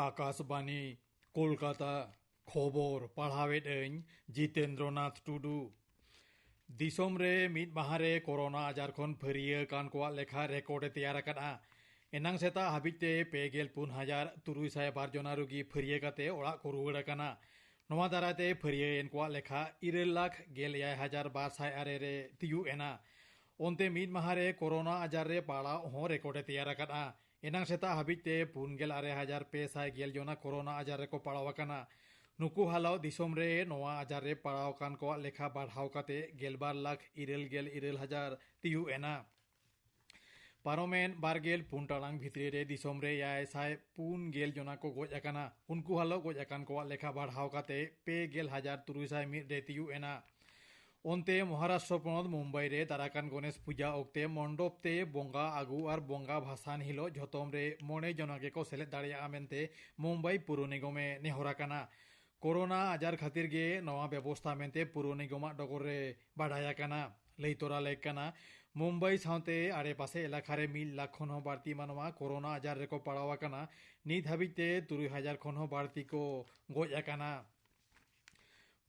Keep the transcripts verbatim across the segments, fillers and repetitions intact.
ᱟᱠᱟᱥᱵᱟᱱᱤ, ᱠᱳᱞᱠᱟᱛᱟ᱾ ᱠᱷᱚᱵᱚᱨ ᱯᱟᱲᱦᱟᱣᱮᱫ ᱟᱹᱧ ᱡᱤᱛᱮᱱᱫᱨᱚᱱᱟᱛᱷ ᱴᱩᱰᱩ᱾ ᱫᱤᱥᱚᱢ ᱨᱮ ᱢᱤᱫ ᱢᱟᱦᱟ ᱨᱮ ᱠᱳᱨᱳᱱᱟ ᱟᱡᱟᱨ ᱠᱷᱚᱱ ᱯᱷᱟᱹᱨᱭᱟᱹ ᱠᱟᱱ ᱠᱚᱣᱟᱜ ᱞᱮᱠᱷᱟ ᱨᱮᱠᱚᱨᱰ ᱮ ᱛᱮᱭᱟᱨ ᱟᱠᱟᱫᱼᱟ᱾ ᱮᱱᱟᱝ ᱥᱮᱛᱟᱜ ᱦᱟᱹᱵᱤᱡ ᱛᱮ ᱯᱮ ᱜᱮᱞ ᱯᱩᱱ ᱦᱟᱡᱟᱨ ᱛᱩᱨᱩᱭ ᱥᱟᱭ ᱵᱟᱨ ᱡᱚᱱᱟ ᱨᱩᱜᱤ ᱯᱷᱟᱹᱨᱭᱟᱹ ᱠᱟᱛᱮ ᱚᱲᱟᱜ ᱠᱚ ᱨᱩᱣᱟᱹᱲ ᱟᱠᱟᱱᱟ᱾ ᱱᱚᱣᱟ ᱫᱟᱨᱟᱭ ᱛᱮ ᱯᱷᱟᱹᱨᱭᱟᱹᱭᱮᱱ ᱠᱚᱣᱟᱜ ᱞᱮᱠᱷᱟ ᱤᱨᱟᱹᱞ ᱞᱟᱠᱷ ᱜᱮᱞ ᱮᱭᱟᱭ ᱦᱟᱡᱟᱨ ᱵᱟᱨ ᱥᱟᱭ ᱟᱨᱮ ᱨᱮ ᱛᱤᱭᱩᱜ ᱮᱱᱟ᱾ ᱚᱱᱛᱮ ᱢᱤᱫ ᱢᱟᱦᱟ ᱨᱮ ᱠᱳᱨᱳᱱᱟ ᱟᱡᱟᱨ ᱨᱮ ᱯᱟᱲᱟᱣ ᱦᱚᱸ ᱨᱮᱠᱚᱨᱰ ᱮ ᱛᱮᱭᱟᱨ ᱟᱠᱟᱫᱼᱟ᱾ ᱮᱱᱟᱝ ᱥᱮᱛᱟᱜ ᱦᱟᱹᱵᱤᱡ ᱛᱮ ᱯᱩᱱ ᱜᱮᱞ ᱟᱨᱮ ᱦᱟᱡᱟᱨ ᱯᱮ ᱥᱟᱭ ᱜᱮᱞ ᱡᱚᱱᱟ ᱠᱳᱨᱳᱱᱟ ᱟᱡᱟᱨ ᱨᱮᱠᱚ ᱯᱟᱲᱟᱣ ᱟᱠᱟᱱᱟ᱾ ᱱᱩᱠᱩ ᱦᱟᱞᱚ ᱫᱤᱥᱚᱢ ᱨᱮ ᱱᱚᱣᱟ ᱟᱡᱟᱨ ᱨᱮ ᱯᱟᱲᱟᱣ ᱟᱠᱟᱱ ᱠᱚᱣᱟᱜ ᱞᱮᱠᱷᱟ ᱵᱟᱲᱦᱟᱣ ᱠᱟᱛᱮ ᱜᱮᱞᱵᱟᱨ ᱞᱟᱠᱷ ᱤᱨᱟᱹᱞ ᱜᱮᱞ ᱤᱨᱟᱹᱞ ᱦᱟᱡᱟᱨ ᱛᱤᱭᱩᱜ ᱮᱱᱟ᱾ ᱯᱟᱨᱚᱢᱮᱱ ᱵᱟᱨ ᱜᱮᱞ ᱯᱩᱱ ᱴᱟᱲᱟᱝ ᱵᱷᱤᱛᱨᱤ ᱨᱮ ᱫᱤᱥᱚᱢ ᱨᱮ ᱮᱭᱟᱭ ᱥᱟᱭ ᱯᱩᱱ ᱜᱮᱞ ᱡᱚᱱᱟ ᱠᱚ ᱜᱚᱡ ᱟᱠᱟᱱᱟ᱾ ᱩᱱᱠᱩ ᱦᱟᱞᱚ ᱜᱚᱡ ᱟᱠᱟᱱ ᱠᱚᱣᱟᱜ ᱞᱮᱠᱷᱟ ᱵᱟᱲᱦᱟᱣ ᱠᱟᱛᱮ ᱯᱮ ᱜᱮᱞ ᱦᱟᱡᱟᱨ ᱛᱩᱨᱩᱭ ᱥᱟᱭ ᱢᱤᱫ ᱨᱮ ᱛᱤᱭᱩᱜ ᱮᱱᱟ᱾ ᱚᱱᱛᱮ ᱢᱚᱦᱟᱨᱟᱥᱴᱨᱚ ᱯᱚᱱᱚᱛ ᱢᱩᱢᱵᱟᱭ ᱨᱮ ᱫᱟᱨᱟᱠᱟᱱ ᱜᱚᱱᱮᱥ ᱯᱩᱡᱟ ᱚᱠᱛᱮ ᱢᱚᱱᱰᱚᱯ ᱛᱮ ᱵᱚᱸᱜᱟ ᱟᱹᱜᱩ ᱟᱨ ᱵᱚᱸᱜᱟ ᱵᱷᱟᱥᱟᱱ ᱦᱤᱞᱳᱜ ᱡᱷᱚᱛᱚᱢ ᱨᱮ ᱢᱚᱬᱮ ᱡᱚᱱᱟ ᱜᱮᱠᱚ ᱥᱮᱞᱮᱫ ᱫᱟᱲᱮᱭᱟᱜᱼᱟ ᱢᱮᱱᱛᱮ ᱢᱩᱢᱵᱟᱭ ᱯᱩᱨ ᱱᱤᱜᱚᱢᱮ ᱱᱮᱦᱚᱨ ᱟᱠᱟᱱᱟ᱾ ᱠᱳᱨᱳᱱᱟ ᱟᱡᱟᱨ ᱠᱷᱟᱹᱛᱤᱨ ᱜᱮ ᱱᱚᱣᱟ ᱵᱮᱵᱚᱥᱛᱷᱟ ᱢᱮᱱᱛᱮ ᱯᱩᱨ ᱱᱤᱜᱚᱢᱟᱜ ᱰᱚᱜᱚᱨ ᱨᱮ ᱵᱟᱰᱟᱭ ᱟᱠᱟᱱᱟ᱾ ᱞᱟᱹᱭ ᱛᱚᱨᱟ ᱞᱮᱠ ᱠᱟᱱᱟ, ᱢᱩᱢᱵᱟᱭ ᱥᱟᱶᱛᱮ ᱟᱲᱮᱯᱟᱥᱮ ᱮᱞᱟᱠᱟ ᱨᱮ ᱢᱤᱫ ᱞᱟᱠᱷ ᱠᱷᱚᱱ ᱦᱚᱸ ᱵᱟᱹᱲᱛᱤ ᱢᱟᱱᱣᱟ ᱠᱳᱨᱳᱱᱟ ᱟᱡᱟᱨ ᱨᱮᱠᱚ ᱯᱟᱲᱟᱣ ᱟᱠᱟᱱᱟ᱾ ᱱᱤᱛ ᱦᱟᱹᱵᱤᱡ ᱛᱮ ᱛᱩᱨᱩᱭ ᱦᱟᱡᱟᱨ ᱠᱷᱚᱱ ᱦᱚᱸ ᱵᱟᱹᱲᱛᱤ ᱠᱚ ᱜᱚᱡ ᱟᱠᱟᱱᱟ᱾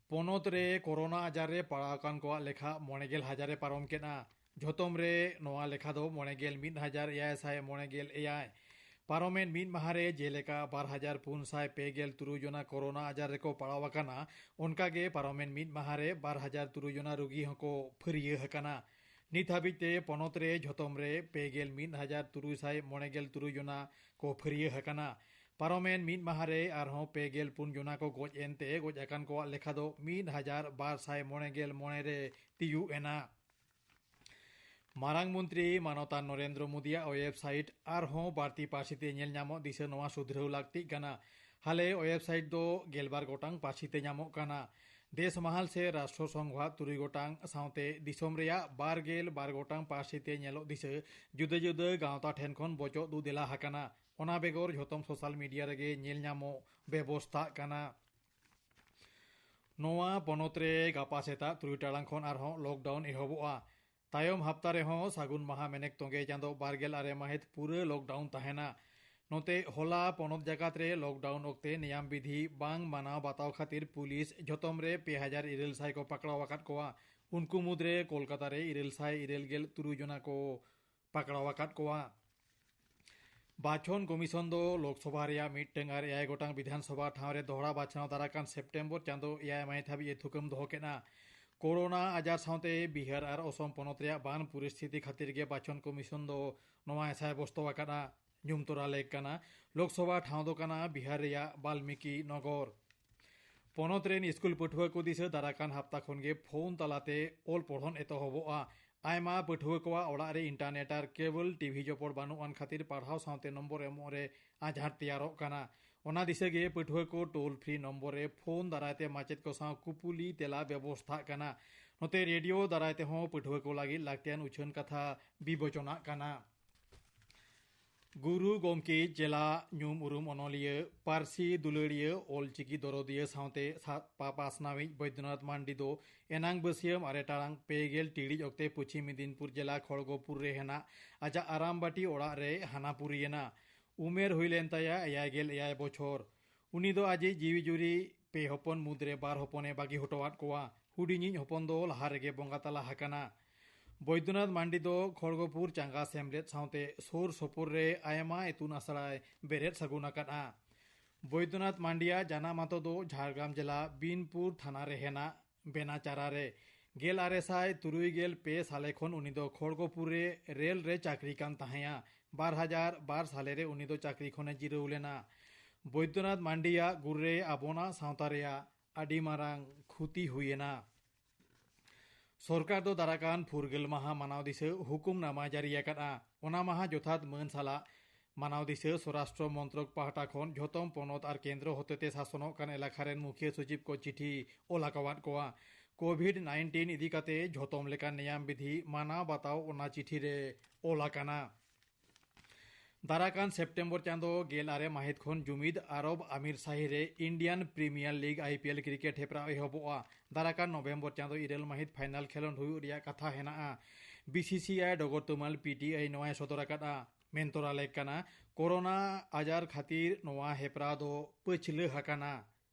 ᱯᱚᱱᱚᱛ ᱨᱮ ᱠᱳᱨᱳᱱᱟ ᱟᱡᱟᱨ ᱨᱮ ᱯᱟᱲᱟᱣ ᱟᱠᱟᱱ ᱠᱚᱣᱟᱜ ᱞᱮᱠᱷᱟ ᱢᱚᱬᱮ ᱜᱮᱞ ᱦᱟᱡᱟᱨ ᱮ ᱯᱟᱨᱚᱢ ᱠᱮᱫᱼᱟ᱾ ᱡᱷᱚᱛᱚᱢ ᱨᱮ ᱱᱚᱣᱟ ᱞᱮᱠᱷᱟ ᱫᱚ ᱢᱚᱬᱮ ᱜᱮᱞ ᱢᱤᱫ ᱦᱟᱡᱟᱨ ᱮᱭᱟᱭ ᱥᱟᱭ ᱢᱚᱬᱮ ᱜᱮᱞ ᱮᱭᱟᱭ᱾ ᱯᱟᱨᱚᱢᱮᱱ ᱢᱤᱫ ᱢᱟᱦᱟ ᱨᱮ ᱡᱮᱞᱮᱠᱟ ᱵᱟᱨ ᱦᱟᱡᱟᱨ ᱯᱩᱱ ᱥᱟᱭ ᱯᱮ ᱜᱮᱞ ᱛᱩᱨᱩᱭ ᱡᱚᱱᱟ ᱠᱳᱨᱳᱱᱟ ᱟᱡᱟᱨ ᱨᱮᱠᱚ ᱯᱟᱲᱟᱣ ᱟᱠᱟᱱᱟ, ᱚᱱᱠᱟ ᱜᱮ ᱯᱟᱨᱚᱢᱮᱱ ᱢᱤᱫ ᱢᱟᱦᱟ ᱨᱮ ᱵᱟᱨ ᱦᱟᱡᱟᱨ ᱛᱩᱨᱩᱭ ᱡᱚᱱᱟ ᱨᱩᱜᱤ ᱦᱚᱸᱠᱚ ᱯᱷᱟᱹᱨᱭᱟᱹ ᱟᱠᱟᱱᱟ᱾ ᱱᱤᱛ ᱦᱟᱹᱵᱤᱡ ᱛᱮ ᱯᱚᱱᱚᱛ ᱨᱮ ᱡᱷᱚᱛᱚᱢ ᱨᱮ ᱯᱮ ᱜᱮᱞ ᱢᱤᱫ ᱦᱟᱡᱟᱨ ᱛᱩᱨᱩᱭ ᱥᱟᱭ ᱢᱚᱬᱮ ᱜᱮᱞ ᱛᱩᱨᱩᱭ ᱡᱚᱱᱟ ᱠᱚ ᱯᱷᱟᱹᱨᱭᱟᱹ ᱟᱠᱟᱱᱟ᱾ ᱯᱟᱨᱚᱢᱮᱱ ᱢᱤᱫ ᱢᱟᱦᱟ ᱨᱮ ᱟᱨᱦᱚᱸ ᱯᱮ ᱜᱮᱞ ᱯᱩᱱ ᱡᱚᱱᱟ ᱠᱚ ᱜᱚᱡ ᱮᱱᱛᱮ ᱜᱚᱡ ᱟᱠᱟᱱ ᱠᱚᱣᱟᱜ ᱞᱮᱠᱷᱟ ᱫᱚ ᱢᱤᱫ ᱦᱟᱡᱟᱨ ᱵᱟᱨ ᱥᱟᱭ ᱢᱚᱬᱮ ᱜᱮᱞ ᱢᱚᱬᱮ ᱨᱮ ᱛᱤᱭᱩᱜ ᱮᱱᱟ᱾ ᱢᱟᱨᱟᱝ ᱢᱚᱱᱛᱨᱤ ᱢᱟᱱᱚᱛᱟᱱ ᱱᱚᱨᱮᱱᱫᱨᱚ ᱢᱳᱫᱤᱭᱟᱜ ᱳᱭᱮᱵᱽᱥᱟᱭᱤᱴ ᱟᱨᱦᱚᱸ ᱵᱟᱹᱲᱛᱤ ᱯᱟᱹᱨᱥᱤ ᱛᱮ ᱧᱮᱞ ᱧᱟᱢᱚᱜ ᱫᱤᱥᱟᱹ ᱱᱚᱣᱟ ᱥᱩᱫᱷᱨᱟᱹᱣ ᱞᱟᱹᱠᱛᱤᱜ ᱠᱟᱱᱟ᱾ ᱦᱟᱞᱮ ᱳᱭᱮᱵᱽᱥᱟᱭᱤᱴ ᱫᱚ ᱜᱮᱞᱵᱟᱨ ᱜᱚᱴᱟᱝ ᱯᱟᱹᱨᱥᱤ ᱛᱮ ᱧᱟᱢᱚᱜ ᱠᱟᱱᱟ᱾ ᱫᱮᱥ ᱢᱟᱦᱟᱞ ᱥᱮ ᱨᱟᱥᱴᱨᱚ ᱥᱚᱝᱜᱷᱚᱣᱟᱜ ᱛᱩᱨᱩᱭ ᱜᱚᱴᱟᱝ ᱥᱟᱶᱛᱮ ᱫᱤᱥᱚᱢ ᱨᱮᱭᱟᱜ ᱵᱟᱨ ᱜᱮᱞ ᱵᱟᱨ ᱜᱚᱴᱟᱝ ᱯᱟᱹᱨᱥᱤ ᱛᱮ ᱧᱮᱞᱚᱜ ᱫᱤᱥᱟᱹ ᱡᱩᱫᱟᱹ ᱡᱩᱫᱟᱹ ᱜᱟᱶᱛᱟ ᱴᱷᱮᱱ ᱠᱷᱚᱱ ᱵᱚᱪᱚᱜ ᱫᱩ ᱫᱮᱞᱟ ᱟᱠᱟᱱᱟ᱾ ᱚᱱᱟ ᱵᱮᱜᱚᱨ ᱡᱷᱚᱛᱚᱢ ᱥᱳᱥᱟᱞ ᱢᱤᱰᱤᱭᱟ ᱨᱮᱜᱮ ᱧᱮᱞ ᱧᱟᱢᱚᱜ ᱵᱮᱵᱚᱥᱛᱷᱟᱜ ᱠᱟᱱᱟ᱾ ᱱᱚᱣᱟ ᱯᱚᱱᱚᱛ ᱨᱮ ᱜᱟᱯᱟ ᱥᱮᱛᱟᱜ ᱛᱩᱨᱩᱭ ᱴᱟᱲᱟᱝ ᱠᱷᱚᱱ ᱟᱨᱦᱚᱸ ᱞᱚᱠᱰᱟᱣᱩᱱ ᱮᱦᱚᱵᱚᱜᱼᱟ᱾ ᱛᱟᱭᱚᱢ ᱦᱟᱯᱛᱟ ᱨᱮᱦᱚᱸ ᱥᱟᱹᱜᱩᱱ ᱢᱟᱦᱟ ᱢᱮᱱᱮᱠ ᱛᱚᱸᱜᱮ ᱪᱟᱸᱫᱚ ᱵᱟᱨ ᱜᱮᱞ ᱟᱨᱮ ᱢᱟᱹᱦᱤᱛ ᱯᱩᱨᱟᱹ ᱞᱚᱠᱰᱟᱣᱩᱱ ᱛᱟᱦᱮᱱᱟ᱾ ᱱᱚᱛᱮ ᱦᱚᱞᱟ ᱯᱚᱱᱚᱛ ᱡᱟᱠᱟᱛ ᱨᱮ ᱞᱚᱠᱰᱟᱣᱩᱱ ᱚᱠᱛᱮ ᱱᱮᱭᱟᱢ ᱵᱤᱫᱷᱤ ᱵᱟᱝ ᱢᱟᱱᱟᱣ ᱵᱟᱛᱟᱣ ᱠᱷᱟᱹᱛᱤᱨ ᱯᱩᱞᱤᱥ ᱡᱷᱚᱛᱚᱢ ᱨᱮ ᱯᱮ ᱦᱟᱡᱟᱨ ᱤᱨᱟᱹᱞ ᱥᱟᱭ ᱠᱚ ᱯᱟᱠᱲᱟᱣ ᱟᱠᱟᱫ ᱠᱚᱣᱟ᱾ ᱩᱱᱠᱩ ᱢᱩᱫᱽᱨᱮ ᱠᱳᱞᱠᱟᱛᱟ ᱨᱮ ᱤᱨᱟᱹᱞ ᱥᱟᱭ ᱤᱨᱟᱹᱞ ᱜᱮᱞ ᱛᱩᱨᱩᱭ ᱡᱚᱱᱟ ᱠᱚ ᱯᱟᱠᱲᱟᱣ ᱟᱠᱟᱫ ᱠᱚᱣᱟ᱾ ᱵᱟᱪᱷᱚᱱ ᱠᱚᱢᱤᱥᱚᱱ ᱫᱚ ᱞᱳᱠᱥᱚᱵᱷᱟ ᱨᱮᱭᱟᱜ ᱢᱤᱫᱴᱟᱝ ᱟᱨ ᱮᱭᱟᱭ ᱜᱚᱴᱟᱝ ᱵᱤᱫᱷᱟᱱ ᱥᱚᱵᱷᱟ ᱴᱷᱟᱶ ᱨᱮ ᱫᱚᱦᱲᱟ ᱵᱟᱪᱷᱱᱟᱣ ᱫᱟᱨᱟᱭ ᱠᱟᱱ ᱥᱮᱯᱴᱮᱢᱵᱚᱨ ᱪᱟᱸᱫᱚ ᱮᱭᱟᱭ ᱢᱟᱹᱦᱤᱛ ᱦᱟᱹᱵᱤᱡ ᱮ ᱛᱷᱩᱠᱟᱹᱢ ᱫᱚᱦᱚ ᱠᱮᱫᱼᱟ᱾ ᱠᱳᱨᱳᱱᱟ ᱟᱡᱟᱨ ᱥᱟᱶᱛᱮ ᱵᱤᱦᱟᱨ ᱟᱨ ᱚᱥᱚᱢ ᱯᱚᱱᱚᱛ ᱨᱮᱭᱟᱜ ᱵᱟᱱ ᱯᱚᱨᱤᱥᱛᱷᱤᱛᱤ ᱠᱷᱟᱹᱛᱤᱨ ᱜᱮ ᱵᱟᱪᱷᱚᱱ ᱠᱚᱢᱤᱥᱚᱱ ᱫᱚ ᱱᱚᱣᱟᱭ ᱥᱟᱭ ᱵᱚᱥᱛᱚ ᱟᱠᱟᱫᱼᱟ᱾ ᱧᱩᱢ ᱛᱚᱨᱟ ᱞᱮᱠ ᱠᱟᱱᱟ᱾ ᱞᱳᱠᱥᱚᱵᱷᱟ ᱴᱷᱟᱶ ᱫᱚ ᱠᱟᱱᱟ ᱵᱤᱦᱟᱨ ᱨᱮᱭᱟᱜ ᱵᱟᱞᱢᱤᱠᱤ ᱱᱚᱜᱚᱨ᱾ ᱯᱚᱱᱚᱛ ᱨᱮᱱ ᱥᱠᱩᱞ ᱯᱟᱹᱴᱷᱩᱣᱟᱹ ᱠᱚ ᱫᱤᱥᱟᱹ ᱫᱟᱨᱟᱭ ᱠᱟᱱ ᱦᱟᱯᱛᱟ ᱠᱷᱚᱱ ᱜᱮ ᱯᱷᱳᱱ ᱛᱟᱞᱟᱛᱮ ᱚᱞ ᱯᱚᱲᱦᱚᱱ ᱮᱛᱚᱦᱚᱵᱚᱜᱼᱟ᱾ ᱟᱭᱢᱟ ᱯᱟᱹᱴᱷᱩᱣᱟᱹ ᱠᱚᱣᱟᱜ ᱚᱲᱟᱜ ᱨᱮ ᱤᱱᱴᱟᱨᱱᱮᱴ ᱟᱨ ᱠᱮᱵᱚᱞ ᱴᱤᱵᱷᱤ ᱡᱚᱯᱚᱲ ᱵᱟᱹᱱᱩᱜ ᱟᱱ ᱠᱷᱟᱹᱛᱤᱨ ᱯᱟᱲᱦᱟᱣ ᱥᱟᱶᱛᱮ ᱱᱚᱢᱵᱚᱨ ᱮᱢᱚᱜ ᱨᱮ ᱟᱡᱷᱟᱴ ᱛᱮᱭᱟᱨᱚᱜ ᱠᱟᱱᱟ᱾ ᱚᱱᱟ ᱫᱤᱥᱟᱹ ᱜᱮ ᱯᱟᱹᱴᱷᱩᱣᱟᱹ ᱠᱚ ᱴᱳᱞ ᱯᱷᱨᱤ ᱱᱚᱢᱵᱚᱨ ᱨᱮ ᱯᱷᱳᱱ ᱫᱟᱨᱟᱭ ᱛᱮ ᱢᱟᱪᱮᱫ ᱠᱚ ᱥᱟᱶ ᱠᱩᱯᱩᱞᱤ ᱛᱮᱞᱟ ᱵᱮᱵᱚᱥᱛᱷᱟᱜ ᱠᱟᱱᱟ᱾ ᱱᱚᱛᱮ ᱨᱮᱰᱤᱭᱳ ᱫᱟᱨᱟᱭ ᱛᱮᱦᱚᱸ ᱯᱟᱹᱴᱷᱩᱣᱟᱹ ᱠᱚ ᱞᱟᱹᱜᱤᱫ ᱞᱟᱹᱠᱛᱤᱭᱟᱱ ᱩᱪᱷᱟᱹᱱ ᱠᱟᱛᱷᱟ ᱵᱤᱵᱮᱪᱚᱱᱟᱜ ᱠᱟᱱᱟ᱾ ᱜᱩᱨᱩ ᱜᱚᱢᱠᱮ ᱪᱮᱞᱟ ᱧᱩᱢ ᱩᱨᱩᱢ ᱚᱱᱚᱞᱤᱭᱟᱹ, ᱯᱟᱹᱨᱥᱤ ᱫᱩᱞᱟᱹᱲᱤᱭᱟᱹ, ᱚᱞᱪᱤᱠᱤ ᱫᱚᱨᱚᱫᱤᱭᱟᱹ ᱥᱟᱶᱛᱮ ᱥᱟ-, ᱯᱟ-, ᱯᱟᱥᱱᱟᱣᱤᱡ ᱵᱳᱭᱫᱚᱱᱟᱛᱷ ᱢᱟᱱᱰᱤ ᱫᱚ ᱮᱱᱟᱝ ᱵᱟᱹᱥᱭᱟᱹᱢ ᱟᱨᱮ ᱴᱟᱲᱟᱝ ᱯᱮ ᱜᱮᱞ ᱴᱤᱲᱤᱡ ᱚᱠᱛᱮ ᱯᱚᱪᱷᱤᱢ ᱢᱮᱫᱤᱱᱯᱩᱨ ᱡᱮᱞᱟ ᱠᱷᱚᱲᱜᱚᱯᱩᱨ ᱨᱮ ᱦᱮᱱᱟᱜ ᱟᱡᱟᱜ ᱟᱨᱟᱢᱵᱟᱴᱤ ᱚᱲᱟᱜ ᱨᱮ ᱦᱟᱱᱟ ᱯᱩᱨᱤᱭᱮᱱᱟ᱾ ᱩᱢᱮᱨ ᱦᱩᱭ ᱞᱮᱱ ᱛᱟᱭᱟ ᱮᱭᱟᱭ ᱜᱮᱞ ᱮᱭᱟᱭ ᱵᱚᱪᱷᱚᱨ᱾ ᱩᱱᱤ ᱫᱚ ᱟᱡᱤᱡ ᱡᱤᱣᱤ ᱡᱩᱨᱤ ᱯᱮ ᱦᱚᱯᱚᱱ ᱢᱩᱫᱽᱨᱮ ᱵᱟᱨ ᱦᱚᱯᱚᱱᱮ ᱵᱟᱹᱜᱤ ᱦᱚᱴᱚᱣᱟᱫ ᱠᱚᱣᱟ᱾ ᱦᱩᱰᱤᱧᱤᱡ ᱦᱚᱯᱚᱱ ᱫᱚ ᱞᱟᱦᱟ ᱨᱮᱜᱮ ᱵᱚᱸᱜᱟ ᱛᱟᱞᱟ ᱟᱠᱟᱱᱟ᱾ ᱵᱳᱭᱫᱚᱱᱟᱛᱷ ᱢᱟᱱᱰᱤ ᱫᱚ ᱠᱷᱚᱲᱜᱚᱯᱩᱨ ᱪᱟᱸᱜᱟ ᱥᱮᱢᱞᱮᱫ ᱥᱟᱶᱛᱮ ᱥᱩᱨ ᱥᱩᱯᱩᱨ ᱨᱮ ᱟᱭᱢᱟ ᱤᱛᱩᱱ ᱟᱥᱲᱟᱭ ᱵᱮᱨᱮᱫ ᱥᱟᱹᱜᱩᱱ ᱟᱠᱟᱫᱼᱟ᱾ ᱵᱳᱭᱫᱚᱱᱟᱛᱷ ᱢᱟᱱᱰᱤᱭᱟᱜ ᱡᱟᱱᱟᱢ ᱟᱛᱳ ᱫᱚ ᱡᱷᱟᱲᱜᱨᱟᱢ ᱡᱮᱞᱟ ᱵᱤᱱᱯᱩᱨ ᱛᱷᱟᱱᱟ ᱨᱮ ᱦᱮᱱᱟᱜ ᱵᱮᱱᱟᱪᱟᱨᱟ ᱨᱮ᱾ ᱜᱮᱞ ᱟᱨᱮ ᱥᱟᱭ ᱛᱩᱨᱩᱭ ᱜᱮᱞ ᱯᱮ ᱥᱟᱞᱮ ᱠᱷᱚᱱ ᱩᱱᱤ ᱫᱚ ᱠᱷᱚᱲᱜᱚᱯᱩᱨ ᱨᱮ ᱨᱮᱞ ᱨᱮ ᱪᱟᱹᱠᱨᱤ ᱠᱟᱱ ᱛᱟᱦᱮᱸᱭᱟ᱾ ᱵᱟᱨ ᱦᱟᱡᱟᱨ ᱵᱟᱨ ᱥᱟᱞᱮ ᱨᱮ ᱩᱱᱤ ᱫᱚ ᱪᱟᱹᱠᱨᱤ ᱠᱷᱚᱱᱮ ᱡᱤᱨᱟᱹᱣ ᱞᱮᱱᱟ᱾ ᱵᱳᱭᱫᱚᱱᱟᱛᱷ ᱢᱟᱱᱰᱤᱭᱟᱜ ᱜᱩᱨ ᱨᱮ ᱟᱵᱚᱱᱟᱜ ᱥᱟᱶᱛᱟ ᱨᱮᱭᱟᱜ ᱟᱹᱰᱤ ᱢᱟᱨᱟᱝ ᱠᱷᱩᱛᱤ ᱦᱩᱭᱮᱱᱟ᱾ ᱥᱚᱨᱠᱟᱨ ᱫᱚ ᱫᱟᱨᱟᱠᱟᱱ ᱯᱷᱩᱨᱜᱟᱹᱞ ᱢᱟᱦᱟ ᱢᱟᱱᱟᱣ ᱫᱤᱥᱟᱹ ᱦᱩᱠᱩᱢᱱᱟᱢᱟ ᱡᱟᱹᱨᱤ ᱟᱠᱟᱫᱼᱟ᱾ ᱚᱱᱟ ᱢᱟᱦᱟ ᱡᱚᱛᱷᱟᱛ ᱢᱟᱹᱱ ᱥᱟᱞᱟᱜ ᱢᱟᱱᱟᱣ ᱫᱤᱥᱟᱹ ᱥᱚᱨᱟᱥᱴᱨᱚ ᱢᱚᱱᱛᱨᱚᱠ ᱯᱟᱦᱴᱟ ᱠᱷᱚᱱ ᱡᱷᱚᱛᱚᱢ ᱯᱚᱱᱚᱛ ᱟᱨ ᱠᱮᱱᱫᱨᱚ ᱦᱚᱛᱮᱛᱮ ᱥᱟᱥᱚᱱᱚᱜ ᱠᱟᱱ ᱮᱞᱟᱠᱟ ᱨᱮᱱ ᱢᱩᱠᱷᱤᱭᱟᱹ ᱥᱚᱪᱤᱵᱽ ᱠᱚ ᱪᱤᱴᱷᱤ ᱚᱞ ᱟᱠᱟᱣᱟᱫ ᱠᱚᱣᱟ᱾ ᱠᱳᱵᱷᱤᱰ ᱱᱟᱭᱤᱱᱴᱤᱱ ᱤᱫᱤ ᱠᱟᱛᱮ ᱡᱷᱚᱛᱚᱢ ᱞᱮᱠᱟᱱ ᱱᱮᱭᱟᱢ ᱵᱤᱫᱷᱤ ᱢᱟᱱᱟᱣ ᱵᱟᱛᱟᱣ ᱚᱱᱟ ᱪᱤᱴᱷᱤ ᱨᱮ ᱚᱞ ᱟᱠᱟᱱᱟ᱾ ᱫᱟᱨᱟᱠᱟᱱ ᱥᱮᱯᱴᱮᱢᱵᱚᱨ ᱪᱟᱸᱫᱚ ᱜᱮᱞ ᱟᱨᱮ ᱢᱟᱹᱦᱤᱛ ᱠᱷᱚᱱ ᱡᱩᱢᱤᱫ ᱟᱨᱚᱵ ᱟᱢᱤᱨ ᱥᱟᱦᱤ ᱨᱮ Indian premiere league, I P L, cricket ᱦᱮᱯᱨᱟᱣ ᱮᱦᱚᱵᱚᱜᱼᱟ᱾ ᱫᱟᱨᱟᱠᱟᱱ ᱱᱚᱵᱷᱮᱢᱵᱚᱨ ᱪᱟᱸᱫᱚ ᱤᱨᱟᱹᱞ ᱢᱟᱹᱦᱤᱛ ᱯᱷᱟᱭᱱᱟᱞ ᱠᱷᱮᱞᱳᱰ ᱦᱩᱭᱩᱜ ᱨᱮᱭᱟᱜ ᱠᱟᱛᱷᱟ ᱦᱮᱱᱟᱜᱼᱟ᱾ ᱵᱤ ᱥᱤ ᱥᱤ ᱟᱭ ᱰᱚᱜᱚᱨ ᱛᱩᱢᱟᱹᱞ, ᱯᱤ ᱴᱤ ᱟᱭ, ᱱᱚᱣᱟᱭ ᱥᱚᱫᱚᱨ ᱟᱠᱟᱫᱼᱟ᱾ ᱢᱮᱱ ᱛᱚᱨᱟ ᱞᱮᱠ ᱠᱟᱱᱟ, ᱠᱳᱨᱳᱱᱟ ᱟᱡᱟᱨ ᱠᱷᱟᱹᱛᱤᱨ ᱱᱚᱣᱟ ᱦᱮᱯᱨᱟᱣ ᱫᱚ ᱯᱟᱹᱪᱷᱞᱟᱹ ᱟᱠᱟᱱᱟ᱾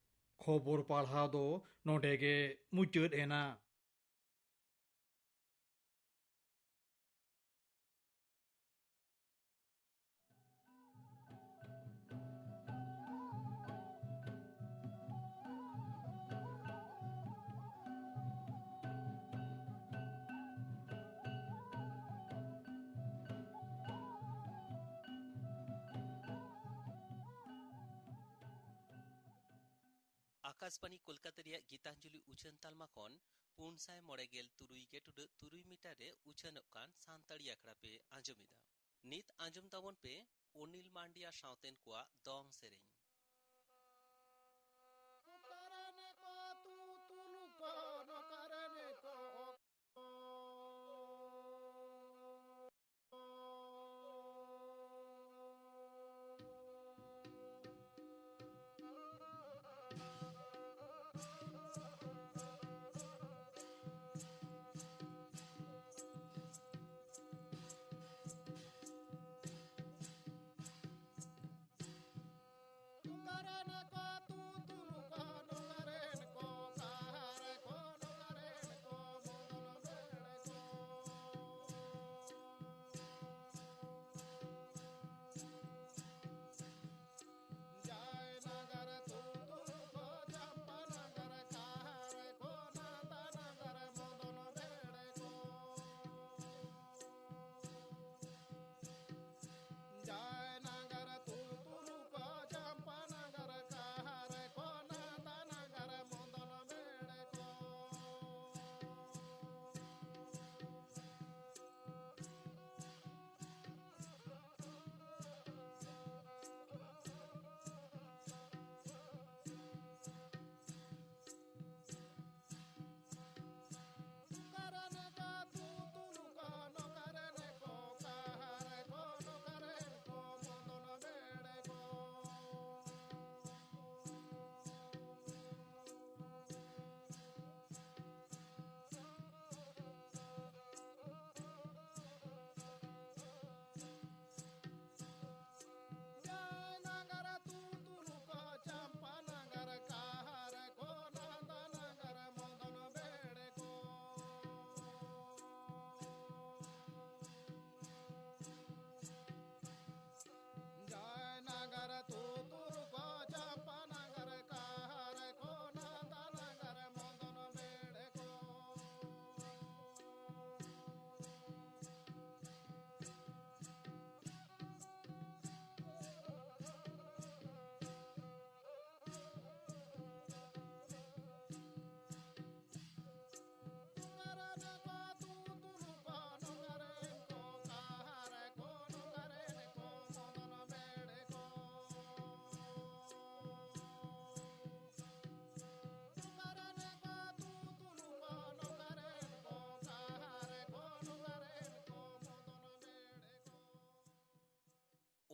ᱠᱷᱚᱵᱚᱨ ᱯᱟᱲᱦᱟᱣ ᱫᱚ ᱱᱚᱰᱮ ᱜᱮ ᱢᱩᱪᱟᱹᱫ ᱮᱱᱟ᱾ ᱟᱠᱟᱥᱵᱟᱬᱤ ᱠᱳᱞᱠᱟᱛᱟ ᱨᱮᱭᱟᱜ ᱜᱤᱛᱟᱧᱡᱚᱞᱤ ᱩᱪᱷᱟᱹᱱ ᱛᱟᱞᱢᱟ ᱠᱷᱚᱱ ᱯᱩᱱ ᱥᱟᱭ ᱢᱚᱬᱮ ᱜᱮᱞ ᱛᱩᱨᱩᱭ ᱜᱮ ᱴᱩᱰᱟᱹᱜ ᱛᱩᱨᱩᱭ ᱢᱤᱴᱟᱨ ᱨᱮ ᱩᱪᱷᱟᱹᱱᱚᱜ ᱠᱟᱱ ᱥᱟᱱᱛᱟᱲᱤ ᱟᱠᱷᱲᱟ ᱯᱮ ᱟᱸᱡᱚᱢ ᱮᱫᱟ᱾ ᱱᱤᱛ ᱟᱸᱡᱚᱢ ᱛᱟᱵᱚᱱ ᱯᱮ ᱚᱱᱤᱞ ᱢᱟᱱᱰᱤ ᱟᱨ ᱥᱟᱶᱛᱮᱱ ᱠᱚᱣᱟᱜ ᱫᱚᱝ ᱥᱮᱨᱮᱧ᱾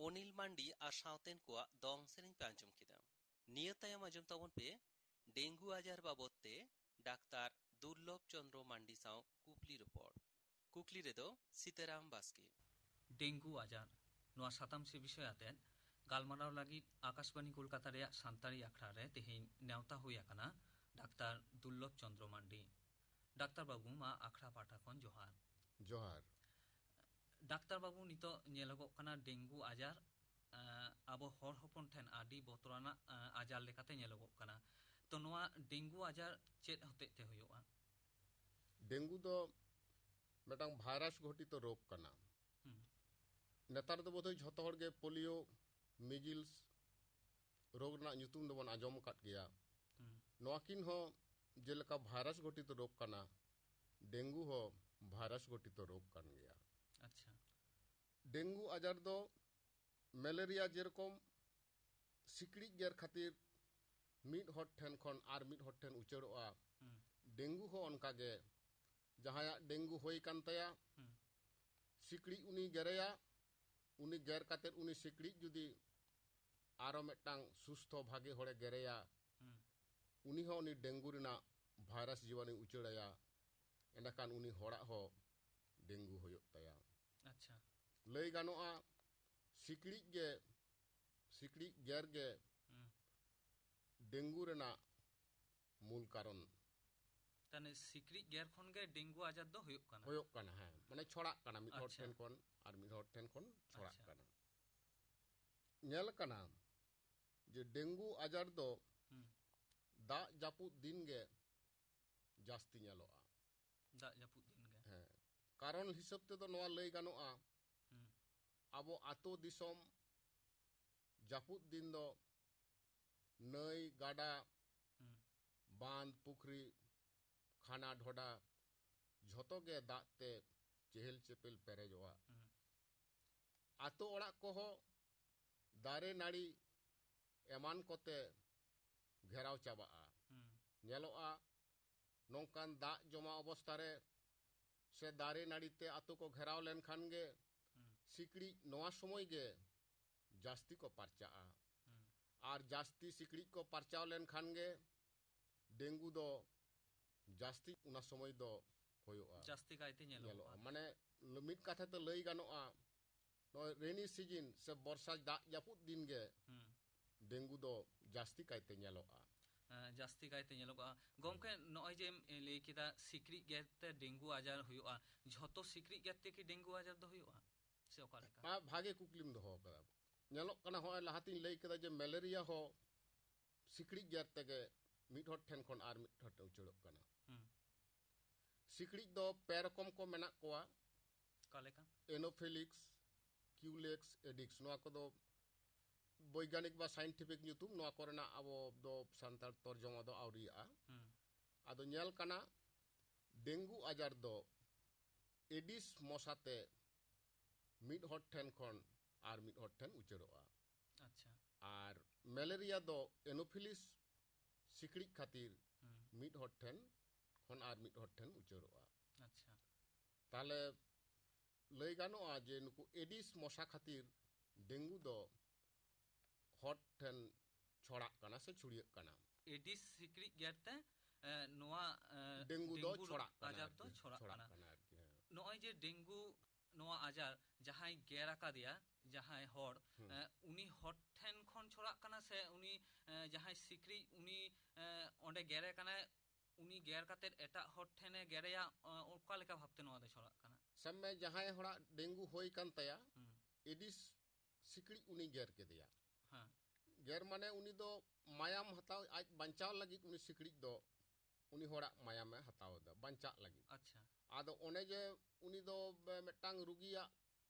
ᱚᱱᱤᱞ ᱢᱟᱱᱰᱤ ᱟᱨ ᱥᱟᱶᱛᱮᱱ ᱠᱚᱣᱟᱜ ᱫᱚᱝ ᱥᱮᱨᱮᱧ ᱯᱮ ᱟᱸᱡᱚᱢ ᱠᱮᱫᱟ᱾ ᱱᱤᱭᱟᱹ ᱛᱟᱭᱚᱢ ᱟᱸᱡᱚᱢ ᱛᱟᱵᱚᱱ ᱯᱮ ᱰᱮᱝᱜᱩ ᱟᱡᱟᱨ ᱵᱟᱵᱚᱫ ᱛᱮ ᱰᱟᱠᱛᱟᱨ ᱫᱩᱨᱞᱚᱵᱷ ᱪᱚᱸᱫᱽᱨᱚ ᱢᱟᱱᱰᱤ ᱥᱟᱶ ᱠᱩᱠᱞᱤ ᱨᱚᱯᱚᱲ᱾ ᱠᱩᱠᱞᱤ ᱨᱮᱫᱚ ᱥᱤᱛᱟᱨᱟᱢ ᱵᱟᱥᱠᱮ᱾ ᱰᱮᱝᱜᱩ ᱟᱡᱟᱨ, ᱱᱚᱣᱟ ᱥᱟᱛᱟᱢ ᱥᱮ ᱵᱤᱥᱚᱭ ᱟᱛᱮᱫ ᱜᱟᱞᱢᱟᱨᱟᱣ ᱞᱟᱹᱜᱤᱫ ᱟᱠᱟᱥᱵᱟᱱᱤ ᱠᱳᱞᱠᱟᱛᱟ ᱨᱮᱭᱟᱜ ᱥᱟᱱᱛᱟᱲᱤ ᱟᱠᱷᱲᱟ ᱨᱮ ᱛᱮᱦᱮᱧ ᱱᱮᱣᱛᱟ ᱦᱩᱭ ᱟᱠᱟᱱᱟ ᱰᱟᱠᱛᱟᱨ ᱫᱩᱨᱞᱚᱵᱷ ᱪᱚᱸᱫᱽᱨᱚ ᱢᱟᱱᱰᱤ᱾ ᱰᱟᱠᱛᱟᱨ ᱵᱟᱹᱵᱩ, ᱢᱟ ᱟᱠᱷᱲᱟ ᱯᱟᱦᱴᱟ ᱠᱷᱚᱱ ᱡᱚᱦᱟᱨ᱾ ᱡᱚᱦᱟᱨ᱾ ᱰᱟᱠᱛᱟᱨ ᱵᱟᱹᱵᱩ, ᱱᱤᱛᱚᱜ ᱧᱮᱞᱚᱜᱚᱜ ᱠᱟᱱᱟ ᱰᱮᱝᱜᱩ ᱟᱡᱟᱨ, ᱟᱸ, ᱟᱵᱚ ᱦᱚᱲ ᱦᱚᱯᱚᱱ ᱴᱷᱮᱱ ᱟᱹᱰᱤ ᱵᱚᱛᱚᱨᱟᱱᱟᱜ, ᱟᱸ, ᱟᱡᱟᱨ ᱞᱮᱠᱟᱛᱮ ᱧᱮᱞᱚᱜᱚᱜ ᱠᱟᱱᱟ᱾ ᱛᱚ, ᱱᱚᱣᱟ ᱰᱮᱝᱜᱩ ᱟᱡᱟᱨ ᱪᱮᱫ ᱦᱚᱛᱮᱡ ᱛᱮ ᱦᱩᱭᱩᱜᱼᱟ? ᱰᱮᱝᱜᱩ ᱫᱚ ᱢᱤᱫᱴᱟᱝ ᱵᱷᱟᱭᱨᱟᱥ ᱜᱷᱚᱴᱤᱛᱚ ᱨᱳᱜᱽ ᱠᱟᱱᱟ᱾ ᱦᱩᱸ᱾ ᱱᱮᱛᱟᱨ ᱫᱚ ᱵᱳᱫᱷᱚᱭ ᱡᱷᱚᱛᱚ ᱦᱚᱲ ᱜᱮ ᱯᱳᱞᱤᱭᱳ, ᱢᱤᱡᱤᱞᱥ ᱨᱳᱜᱽ ᱨᱮᱱᱟᱜ ᱧᱩᱛᱩᱢ ᱫᱚᱵᱚᱱ ᱟᱸᱡᱚᱢ ᱟᱠᱟᱫ ᱜᱮᱭᱟ᱾ ᱦᱩᱸ᱾ ᱱᱚᱣᱟ ᱠᱤᱱ ᱦᱚᱸ ᱡᱮᱞᱮᱠᱟ ᱵᱷᱟᱭᱨᱟᱥ ᱜᱷᱚᱴᱤᱛᱚ ᱨᱳᱜᱽ ᱠᱟᱱᱟ, ᱰᱮᱝᱜᱩ ᱦᱚᱸ ᱵᱷᱟᱭᱨᱟᱥ ᱜᱷᱚᱴᱤᱛᱚ ᱨᱳᱜᱽ ᱠᱟᱱ ᱜᱮᱭᱟ᱾ ᱟᱪᱪᱷᱟ᱾ ᱰᱮᱝᱜᱩ ᱟᱡᱟᱨ ᱫᱚ ᱢᱮᱞᱮᱨᱤᱭᱟ ᱡᱮᱨᱚᱠᱚᱢ ᱥᱤᱠᱲᱤᱡ ᱜᱮᱨ ᱠᱷᱟᱹᱛᱤᱨ ᱢᱤᱫ ᱦᱚᱲ ᱴᱷᱮᱱ ᱠᱷᱚᱱ ᱟᱨ ᱢᱤᱫ ᱦᱚᱲ ᱴᱷᱮᱱ ᱩᱪᱟᱹᱲᱚᱜᱼᱟ, ᱦᱩᱸ᱾ ᱰᱮᱝᱜᱩ ᱦᱚᱸ ᱚᱱᱠᱟ ᱜᱮ᱾ ᱡᱟᱦᱟᱸᱭᱟᱜ ᱰᱮᱝᱜᱩ ᱦᱩᱭ ᱠᱟᱱ ᱛᱟᱭᱟ, ᱦᱩᱸ᱾ ᱥᱤᱠᱲᱤᱡ ᱩᱱᱤ ᱜᱮᱨᱮᱭᱟ, ᱩᱱᱤ ᱜᱮᱨ ᱠᱟᱛᱮᱫ ᱩᱱᱤ ᱥᱤᱠᱲᱤᱡ ᱡᱩᱫᱤ ᱟᱨᱚ ᱢᱤᱫᱴᱟᱝ ᱥᱩᱥᱛᱷᱚ ᱵᱷᱟᱜᱮ ᱦᱚᱲᱮ ᱜᱮᱨᱮᱭᱟ, ᱦᱩᱸ᱾ ᱩᱱᱤ ᱦᱚᱸ ᱩᱱᱤ ᱰᱮᱝᱜᱩ ᱨᱮᱱᱟᱜ ᱵᱷᱟᱭᱨᱟᱥ ᱡᱤᱵᱟᱱᱩᱭ ᱩᱪᱟᱹᱲᱟᱭᱟ, ᱮᱸᱰᱮᱠᱷᱟᱱ ᱩᱱᱤ ᱦᱚᱲᱟᱜ ᱦᱚᱸ ᱰᱮᱝᱜᱩ ᱦᱩᱭᱩᱜ ᱛᱟᱭᱟ᱾ ᱟᱪᱪᱷᱟ᱾ ᱞᱟᱹᱭ ᱜᱟᱱᱚᱜᱼᱟ, ᱥᱤᱠᱲᱤᱡ ᱜᱮ, ᱥᱤᱠᱲᱤᱡ ᱜᱮᱨ ᱜᱮ ᱦᱩᱸ᱾ ᱰᱮᱝᱜᱩ ᱨᱮᱱᱟᱜ ᱢᱩᱞ ᱠᱟᱨᱚᱱ᱾ ᱛᱟᱦᱞᱮ ᱥᱤᱠᱲᱤᱡ ᱜᱮᱨ ᱠᱷᱚᱱ ᱜᱮ ᱰᱮᱝᱜᱩ ᱟᱡᱟᱨ ᱫᱚ ᱦᱩᱭᱩᱜ ᱠᱟᱱᱟ? ᱦᱩᱭᱩᱜ ᱠᱟᱱᱟ, ᱦᱮᱸ᱾ ᱢᱟᱱᱮ ᱪᱷᱚᱲᱟᱜ ᱠᱟᱱᱟ, ᱢᱤᱫ ᱦᱚᱲ ᱟᱪᱪᱷᱟ᱾ ᱴᱷᱮᱱ ᱠᱷᱚᱱ ᱟᱨ ᱢᱤᱫ ᱦᱚᱲ ᱴᱷᱮᱱ ᱠᱷᱚᱱ ᱪᱷᱚᱲᱟᱜ ᱟᱪᱪᱷᱟ᱾ ᱠᱟᱱᱟ᱾ ᱧᱮᱞ ᱠᱟᱱᱟ ᱡᱮ ᱰᱮᱝᱜᱩ ᱟᱡᱟᱨ ᱫᱚ ᱦᱩᱸ᱾ ᱫᱟᱜ ᱡᱟᱹᱯᱩᱫ ᱫᱤᱱ ᱜᱮ ᱡᱟᱹᱥᱛᱤ ᱧᱮᱞᱚᱜᱼᱟ᱾ ᱫᱟᱜ ᱡᱟᱹᱯᱩᱫ ᱫᱤᱱ ᱜᱮ᱾ ᱦᱮᱸ, ᱠᱟᱨᱚᱱ ᱦᱤᱥᱟᱹᱵ ᱛᱮᱫᱚ ᱱᱚᱣᱟ ᱞᱟᱹᱭ ᱜᱟᱱᱚᱜᱼᱟ, ᱦᱩᱸ᱾ ᱟᱵᱚ ᱟᱛᱳ ᱫᱤᱥᱚᱢ ᱡᱟᱹᱯᱩᱫ ᱫᱤᱱ ᱫᱚ ᱱᱟᱹᱭ, ᱜᱟᱰᱟ, ᱦᱩᱸ᱾ ᱵᱟᱸᱫᱽ, ᱯᱩᱠᱷᱨᱤ, ᱠᱷᱟᱱᱟ, ᱰᱷᱚᱰᱟ ᱡᱷᱚᱛᱚ ᱜᱮ ᱫᱟᱜ ᱛᱮ ᱪᱮᱦᱮᱞ ᱪᱮᱯᱮᱞ ᱯᱮᱨᱮᱡᱚᱜᱼᱟ᱾ ᱦᱩᱸ᱾ ᱟᱛᱳ ᱚᱲᱟᱜ ᱠᱚᱦᱚᱸ ᱫᱟᱨᱮ ᱱᱟᱹᱲᱤ ᱮᱢᱟᱱ ᱠᱚᱛᱮ ᱜᱷᱮᱨᱟᱣ ᱪᱟᱵᱟᱜᱼᱟ᱾ ᱦᱩᱸ᱾ ᱧᱮᱞᱚᱜᱼᱟ, ᱱᱚᱝᱠᱟᱱ ᱫᱟᱜ ᱡᱚᱢᱟ ᱚᱵᱚᱥᱛᱷᱟ ᱨᱮ ᱥᱮ ᱫᱟᱨᱮ ᱱᱟᱹᱲᱤ ᱛᱮ ᱟᱛᱳ ᱠᱚ ᱜᱷᱮᱨᱟᱣ ᱞᱮᱱᱠᱷᱟᱱ ᱜᱮ ᱦᱩᱸ᱾ ᱥᱤᱠᱲᱤᱡ ᱱᱚᱣᱟ ᱥᱚᱢᱚᱭ ᱜᱮ ᱡᱟᱹᱥᱛᱤ ᱠᱚ ᱯᱟᱨᱪᱟᱜᱼᱟ᱾ ᱟᱨ ᱡᱟᱹᱥᱛᱤ ᱥᱤᱠᱲᱤᱡ ᱠᱚ ᱯᱟᱨᱪᱟᱣ ᱞᱮᱱᱠᱷᱟᱱ ᱜᱮ ᱰᱮᱝᱜᱩ ᱫᱚ ᱡᱟᱹᱥᱛᱤ ᱚᱱᱟ ᱥᱚᱢᱚᱭ ᱫᱚ ᱦᱩᱭᱩᱜᱼᱟ᱾ ᱡᱟᱹᱥᱛᱤ ᱠᱟᱭᱛᱮ ᱧᱮᱞᱚᱜᱼᱟ᱾ ᱧᱮᱞᱚᱜᱼᱟ᱾ ᱢᱟᱱᱮ, ᱢᱤᱫ ᱠᱟᱛᱷᱟ ᱛᱮ ᱞᱟᱹᱭ ᱜᱟᱱᱚᱜᱼᱟ, ᱱᱚᱜᱼᱚᱭ ᱨᱮᱱᱤ ᱥᱤᱡᱤᱱ ᱥᱮ ᱵᱚᱨᱥᱟ ᱫᱟᱜ ᱡᱟᱹᱯᱩᱫ ᱫᱤᱱ ᱜᱮ ᱰᱮᱝᱜᱩ ᱫᱚ ᱡᱟᱹᱥᱛᱤ ᱠᱟᱭᱛᱮ ᱧᱮᱞᱚᱜᱼᱟ᱾ ᱦᱮᱸ, ᱡᱟᱹᱥᱛᱤ ᱠᱟᱭᱛᱮ ᱧᱮᱞᱚᱜᱼᱟ᱾ ᱜᱚᱢᱠᱮ, ᱱᱚᱜᱼᱚᱭ ᱡᱮᱢ, ᱮ, ᱞᱟᱹᱭ ᱠᱮᱫᱟ ᱥᱤᱠᱲᱤᱡ ᱜᱮᱨ ᱛᱮ ᱰᱮᱝᱜᱩ ᱟᱡᱟᱨ ᱦᱩᱭᱩᱜᱼᱟ, ᱡᱷᱚᱛᱚ ᱥᱤᱠᱲᱤᱡ ᱜᱮᱨ ᱛᱮ ᱠᱤ ᱰᱮᱝᱜᱩ ᱟᱡᱟᱨ ᱫᱚ ᱦᱩᱭᱩᱜᱼᱟ ᱥᱮ ᱚᱠᱟ ᱞᱮᱠᱟ? ᱟᱨ ᱵᱷᱟᱜᱮ ᱠᱩᱠᱞᱤᱢ ᱫᱚᱦᱚ ᱟᱠᱟᱫᱟ᱾ ᱧᱮᱞᱚᱜ ᱠᱟᱱᱟ, ᱦᱚᱸᱜᱼᱚᱭ ᱞᱟᱦᱟᱛᱤᱧ ᱞᱟᱹᱭ ᱠᱮᱫᱟ ᱡᱮ ᱢᱮᱞᱮᱨᱤᱭᱟ ᱦᱚᱸ ᱥᱤᱠᱲᱤᱡ ᱜᱮᱨ ᱛᱮᱜᱮ ᱢᱤᱫ ᱦᱚᱲ ᱴᱷᱮᱱ ᱠᱷᱚᱱ ᱟᱨ ᱢᱤᱫ ᱦᱚᱲ ᱴᱷᱮᱱ ᱩᱪᱟᱹᱲᱚᱜ ᱠᱟᱱᱟ᱾ ᱦᱩᱸ᱾ ᱥᱤᱠᱲᱤᱡ ᱫᱚ ᱯᱮ ᱨᱚᱠᱚᱢ ᱠᱚ ᱢᱮᱱᱟᱜ ᱠᱚᱣᱟ᱾ ᱚᱠᱟ ᱞᱮᱠᱟ? ᱮᱱᱳᱯᱷᱤᱞᱤᱠᱥ, ᱠᱤᱣᱞᱮᱠᱥ, ᱮᱰᱤᱠᱥ, ᱱᱚᱣᱟ ᱠᱚᱫᱚ ᱵᱳᱭᱜᱟᱱᱤᱠ ᱵᱟ ᱥᱟᱭᱮᱱᱴᱤᱯᱷᱤᱠ ᱧᱩᱛᱩᱢ, ᱱᱚᱣᱟ ᱠᱚᱨᱮᱱᱟᱜ ᱟᱵᱚ ᱫᱚ ᱥᱟᱱᱛᱟᱲ ᱛᱚᱨᱡᱚᱢᱟ ᱫᱚ ᱟᱹᱣᱨᱤᱭᱟᱜᱼᱟ᱾ ᱦᱩᱸ᱾ ᱟᱫᱚ ᱧᱮᱞ ᱠᱟᱱᱟ, ᱰᱮᱝᱜᱩ ᱟᱡᱟᱨ ᱫᱚ ᱮᱰᱤᱥ ᱢᱚᱥᱟᱛᱮ ᱢᱤᱫ ᱦᱚᱲ ᱴᱷᱮᱱ ᱠᱷᱚᱱ ᱟᱨ ᱢᱤᱫ ᱦᱚᱲ ᱴᱷᱮᱱ ᱩᱪᱟᱹᱲᱚᱜᱼᱟ᱾ ᱟᱪᱪᱷᱟ᱾ ᱟᱨ ᱢᱮᱞᱮᱨᱤᱭᱟ ᱫᱚ ᱮᱱᱳᱯᱷᱤᱞᱤᱥ ᱥᱤᱠᱲᱤᱡ ᱠᱷᱟᱹᱛᱤᱨ ᱦᱩᱸ᱾ ᱢᱤᱫ ᱦᱚᱲ ᱴᱷᱮᱱ ᱠᱷᱚᱱ ᱟᱨ ᱢᱤᱫ ᱦᱚᱲ ᱴᱷᱮᱱ ᱩᱪᱟᱹᱲᱚᱜᱼᱟ᱾ ᱟᱪᱪᱷᱟ᱾ ᱛᱟᱦᱞᱮ ᱞᱟᱹᱭ ᱜᱟᱱᱚᱜᱼᱟ ᱡᱮ ᱱᱩᱠᱩ ᱮᱰᱤᱥ ᱢᱚᱥᱟ ᱠᱷᱟᱹᱛᱤᱨ ᱰᱮᱝᱜᱩ ᱫᱚ ᱦᱚᱲ ᱴᱷᱮᱱ ᱪᱷᱚᱲᱟᱜ ᱠᱟᱱᱟ ᱥᱮ ᱪᱷᱩᱲᱭᱟᱹᱜ ᱠᱟᱱᱟ᱾ ᱮᱰᱤᱥ ᱥᱤᱠᱲᱤᱡ ᱜᱮᱨ ᱛᱮ, ᱮ, ᱱᱚᱣᱟ, ᱮ, ᱰᱮᱝᱜᱩ ᱫᱚ ᱰᱮᱝᱜᱩ ᱪᱷᱚᱲᱟᱜ ᱠᱟᱱᱟ ᱟᱡᱟᱨ ᱟᱨᱠᱤ᱾ ᱫᱚ ᱪᱷᱚᱲᱟᱜ ᱪᱷᱚᱲᱟᱜ ᱠᱟᱱᱟ᱾ ᱠᱟᱱᱟ ᱟᱨᱠᱤ, ᱦᱮᱸ᱾ ᱱᱚᱜᱼᱚᱭ ᱡᱮ ᱰᱮᱝᱜᱩ ᱱᱚᱣᱟ ᱟᱡᱟᱨ ᱡᱟᱦᱟᱸᱭ ᱜᱮᱨ ᱟᱠᱟᱫᱮᱭᱟ, ᱡᱟᱦᱟᱸᱭ ᱦᱚᱲ, ᱦᱩᱸ᱾ ᱮ, ᱩᱱᱤ ᱦᱚᱲ ᱴᱷᱮᱱ ᱠᱷᱚᱱ ᱪᱷᱚᱲᱟᱜ ᱠᱟᱱᱟ ᱥᱮ ᱩᱱᱤ, ᱮ, ᱡᱟᱦᱟᱸᱭ ᱥᱤᱠᱲᱤᱡ ᱩᱱᱤ, ᱮ, ᱚᱸᱰᱮ ᱜᱮᱨᱮ ᱠᱟᱱᱟᱭ, ᱩᱱᱤ ᱜᱮᱨ ᱠᱟᱛᱮᱫ ᱮᱴᱟᱜ ᱦᱚᱲ ᱴᱷᱮᱱᱮ ᱜᱮᱨᱮᱭᱟ, ᱚ, ᱚᱠᱟ ᱞᱮᱠᱟ ᱵᱷᱟᱵᱽᱛᱮ ᱱᱚᱣᱟ ᱫᱚ ᱪᱷᱚᱲᱟᱜ ᱠᱟᱱᱟ? ᱥᱟᱵ ᱢᱮ, ᱡᱟᱦᱟᱸᱭ ᱦᱚᱲᱟᱜ ᱰᱮᱝᱜᱩ ᱦᱩᱭ ᱠᱟᱱ ᱛᱟᱭᱟ, ᱦᱩᱸ᱾ ᱮᱰᱤᱥ ᱥᱤᱠᱲᱤᱡ ᱩᱱᱤ ᱜᱮᱨ ᱠᱮᱫᱮᱭᱟ᱾ ᱦᱮᱸ᱾ ᱜᱮᱨ ᱢᱟᱱᱮ ᱩᱱᱤ ᱫᱚ ᱢᱟᱭᱟᱢ ᱦᱟᱛᱟᱣ, ᱟᱡ ᱵᱟᱧᱪᱟᱣ ᱞᱟᱹᱜᱤᱫ ᱩᱱᱤ ᱥᱤᱠᱲᱤᱡ ᱫᱚ ᱩᱱᱤ ᱦᱚᱲᱟᱜ ᱢᱟᱭᱟᱢᱮ ᱦᱟᱛᱟᱣ ᱮᱫᱟ, ᱵᱟᱧᱪᱟᱜ ᱞᱟᱹᱜᱤᱫ᱾ ᱟᱪᱪᱷᱟ᱾ ᱟᱫᱚ ᱚᱱᱮ ᱡᱮ ᱩᱱᱤ ᱫᱚ ᱵᱮ-, ᱢᱤᱫᱴᱟᱝ ᱨᱩᱜᱤᱭᱟᱜ,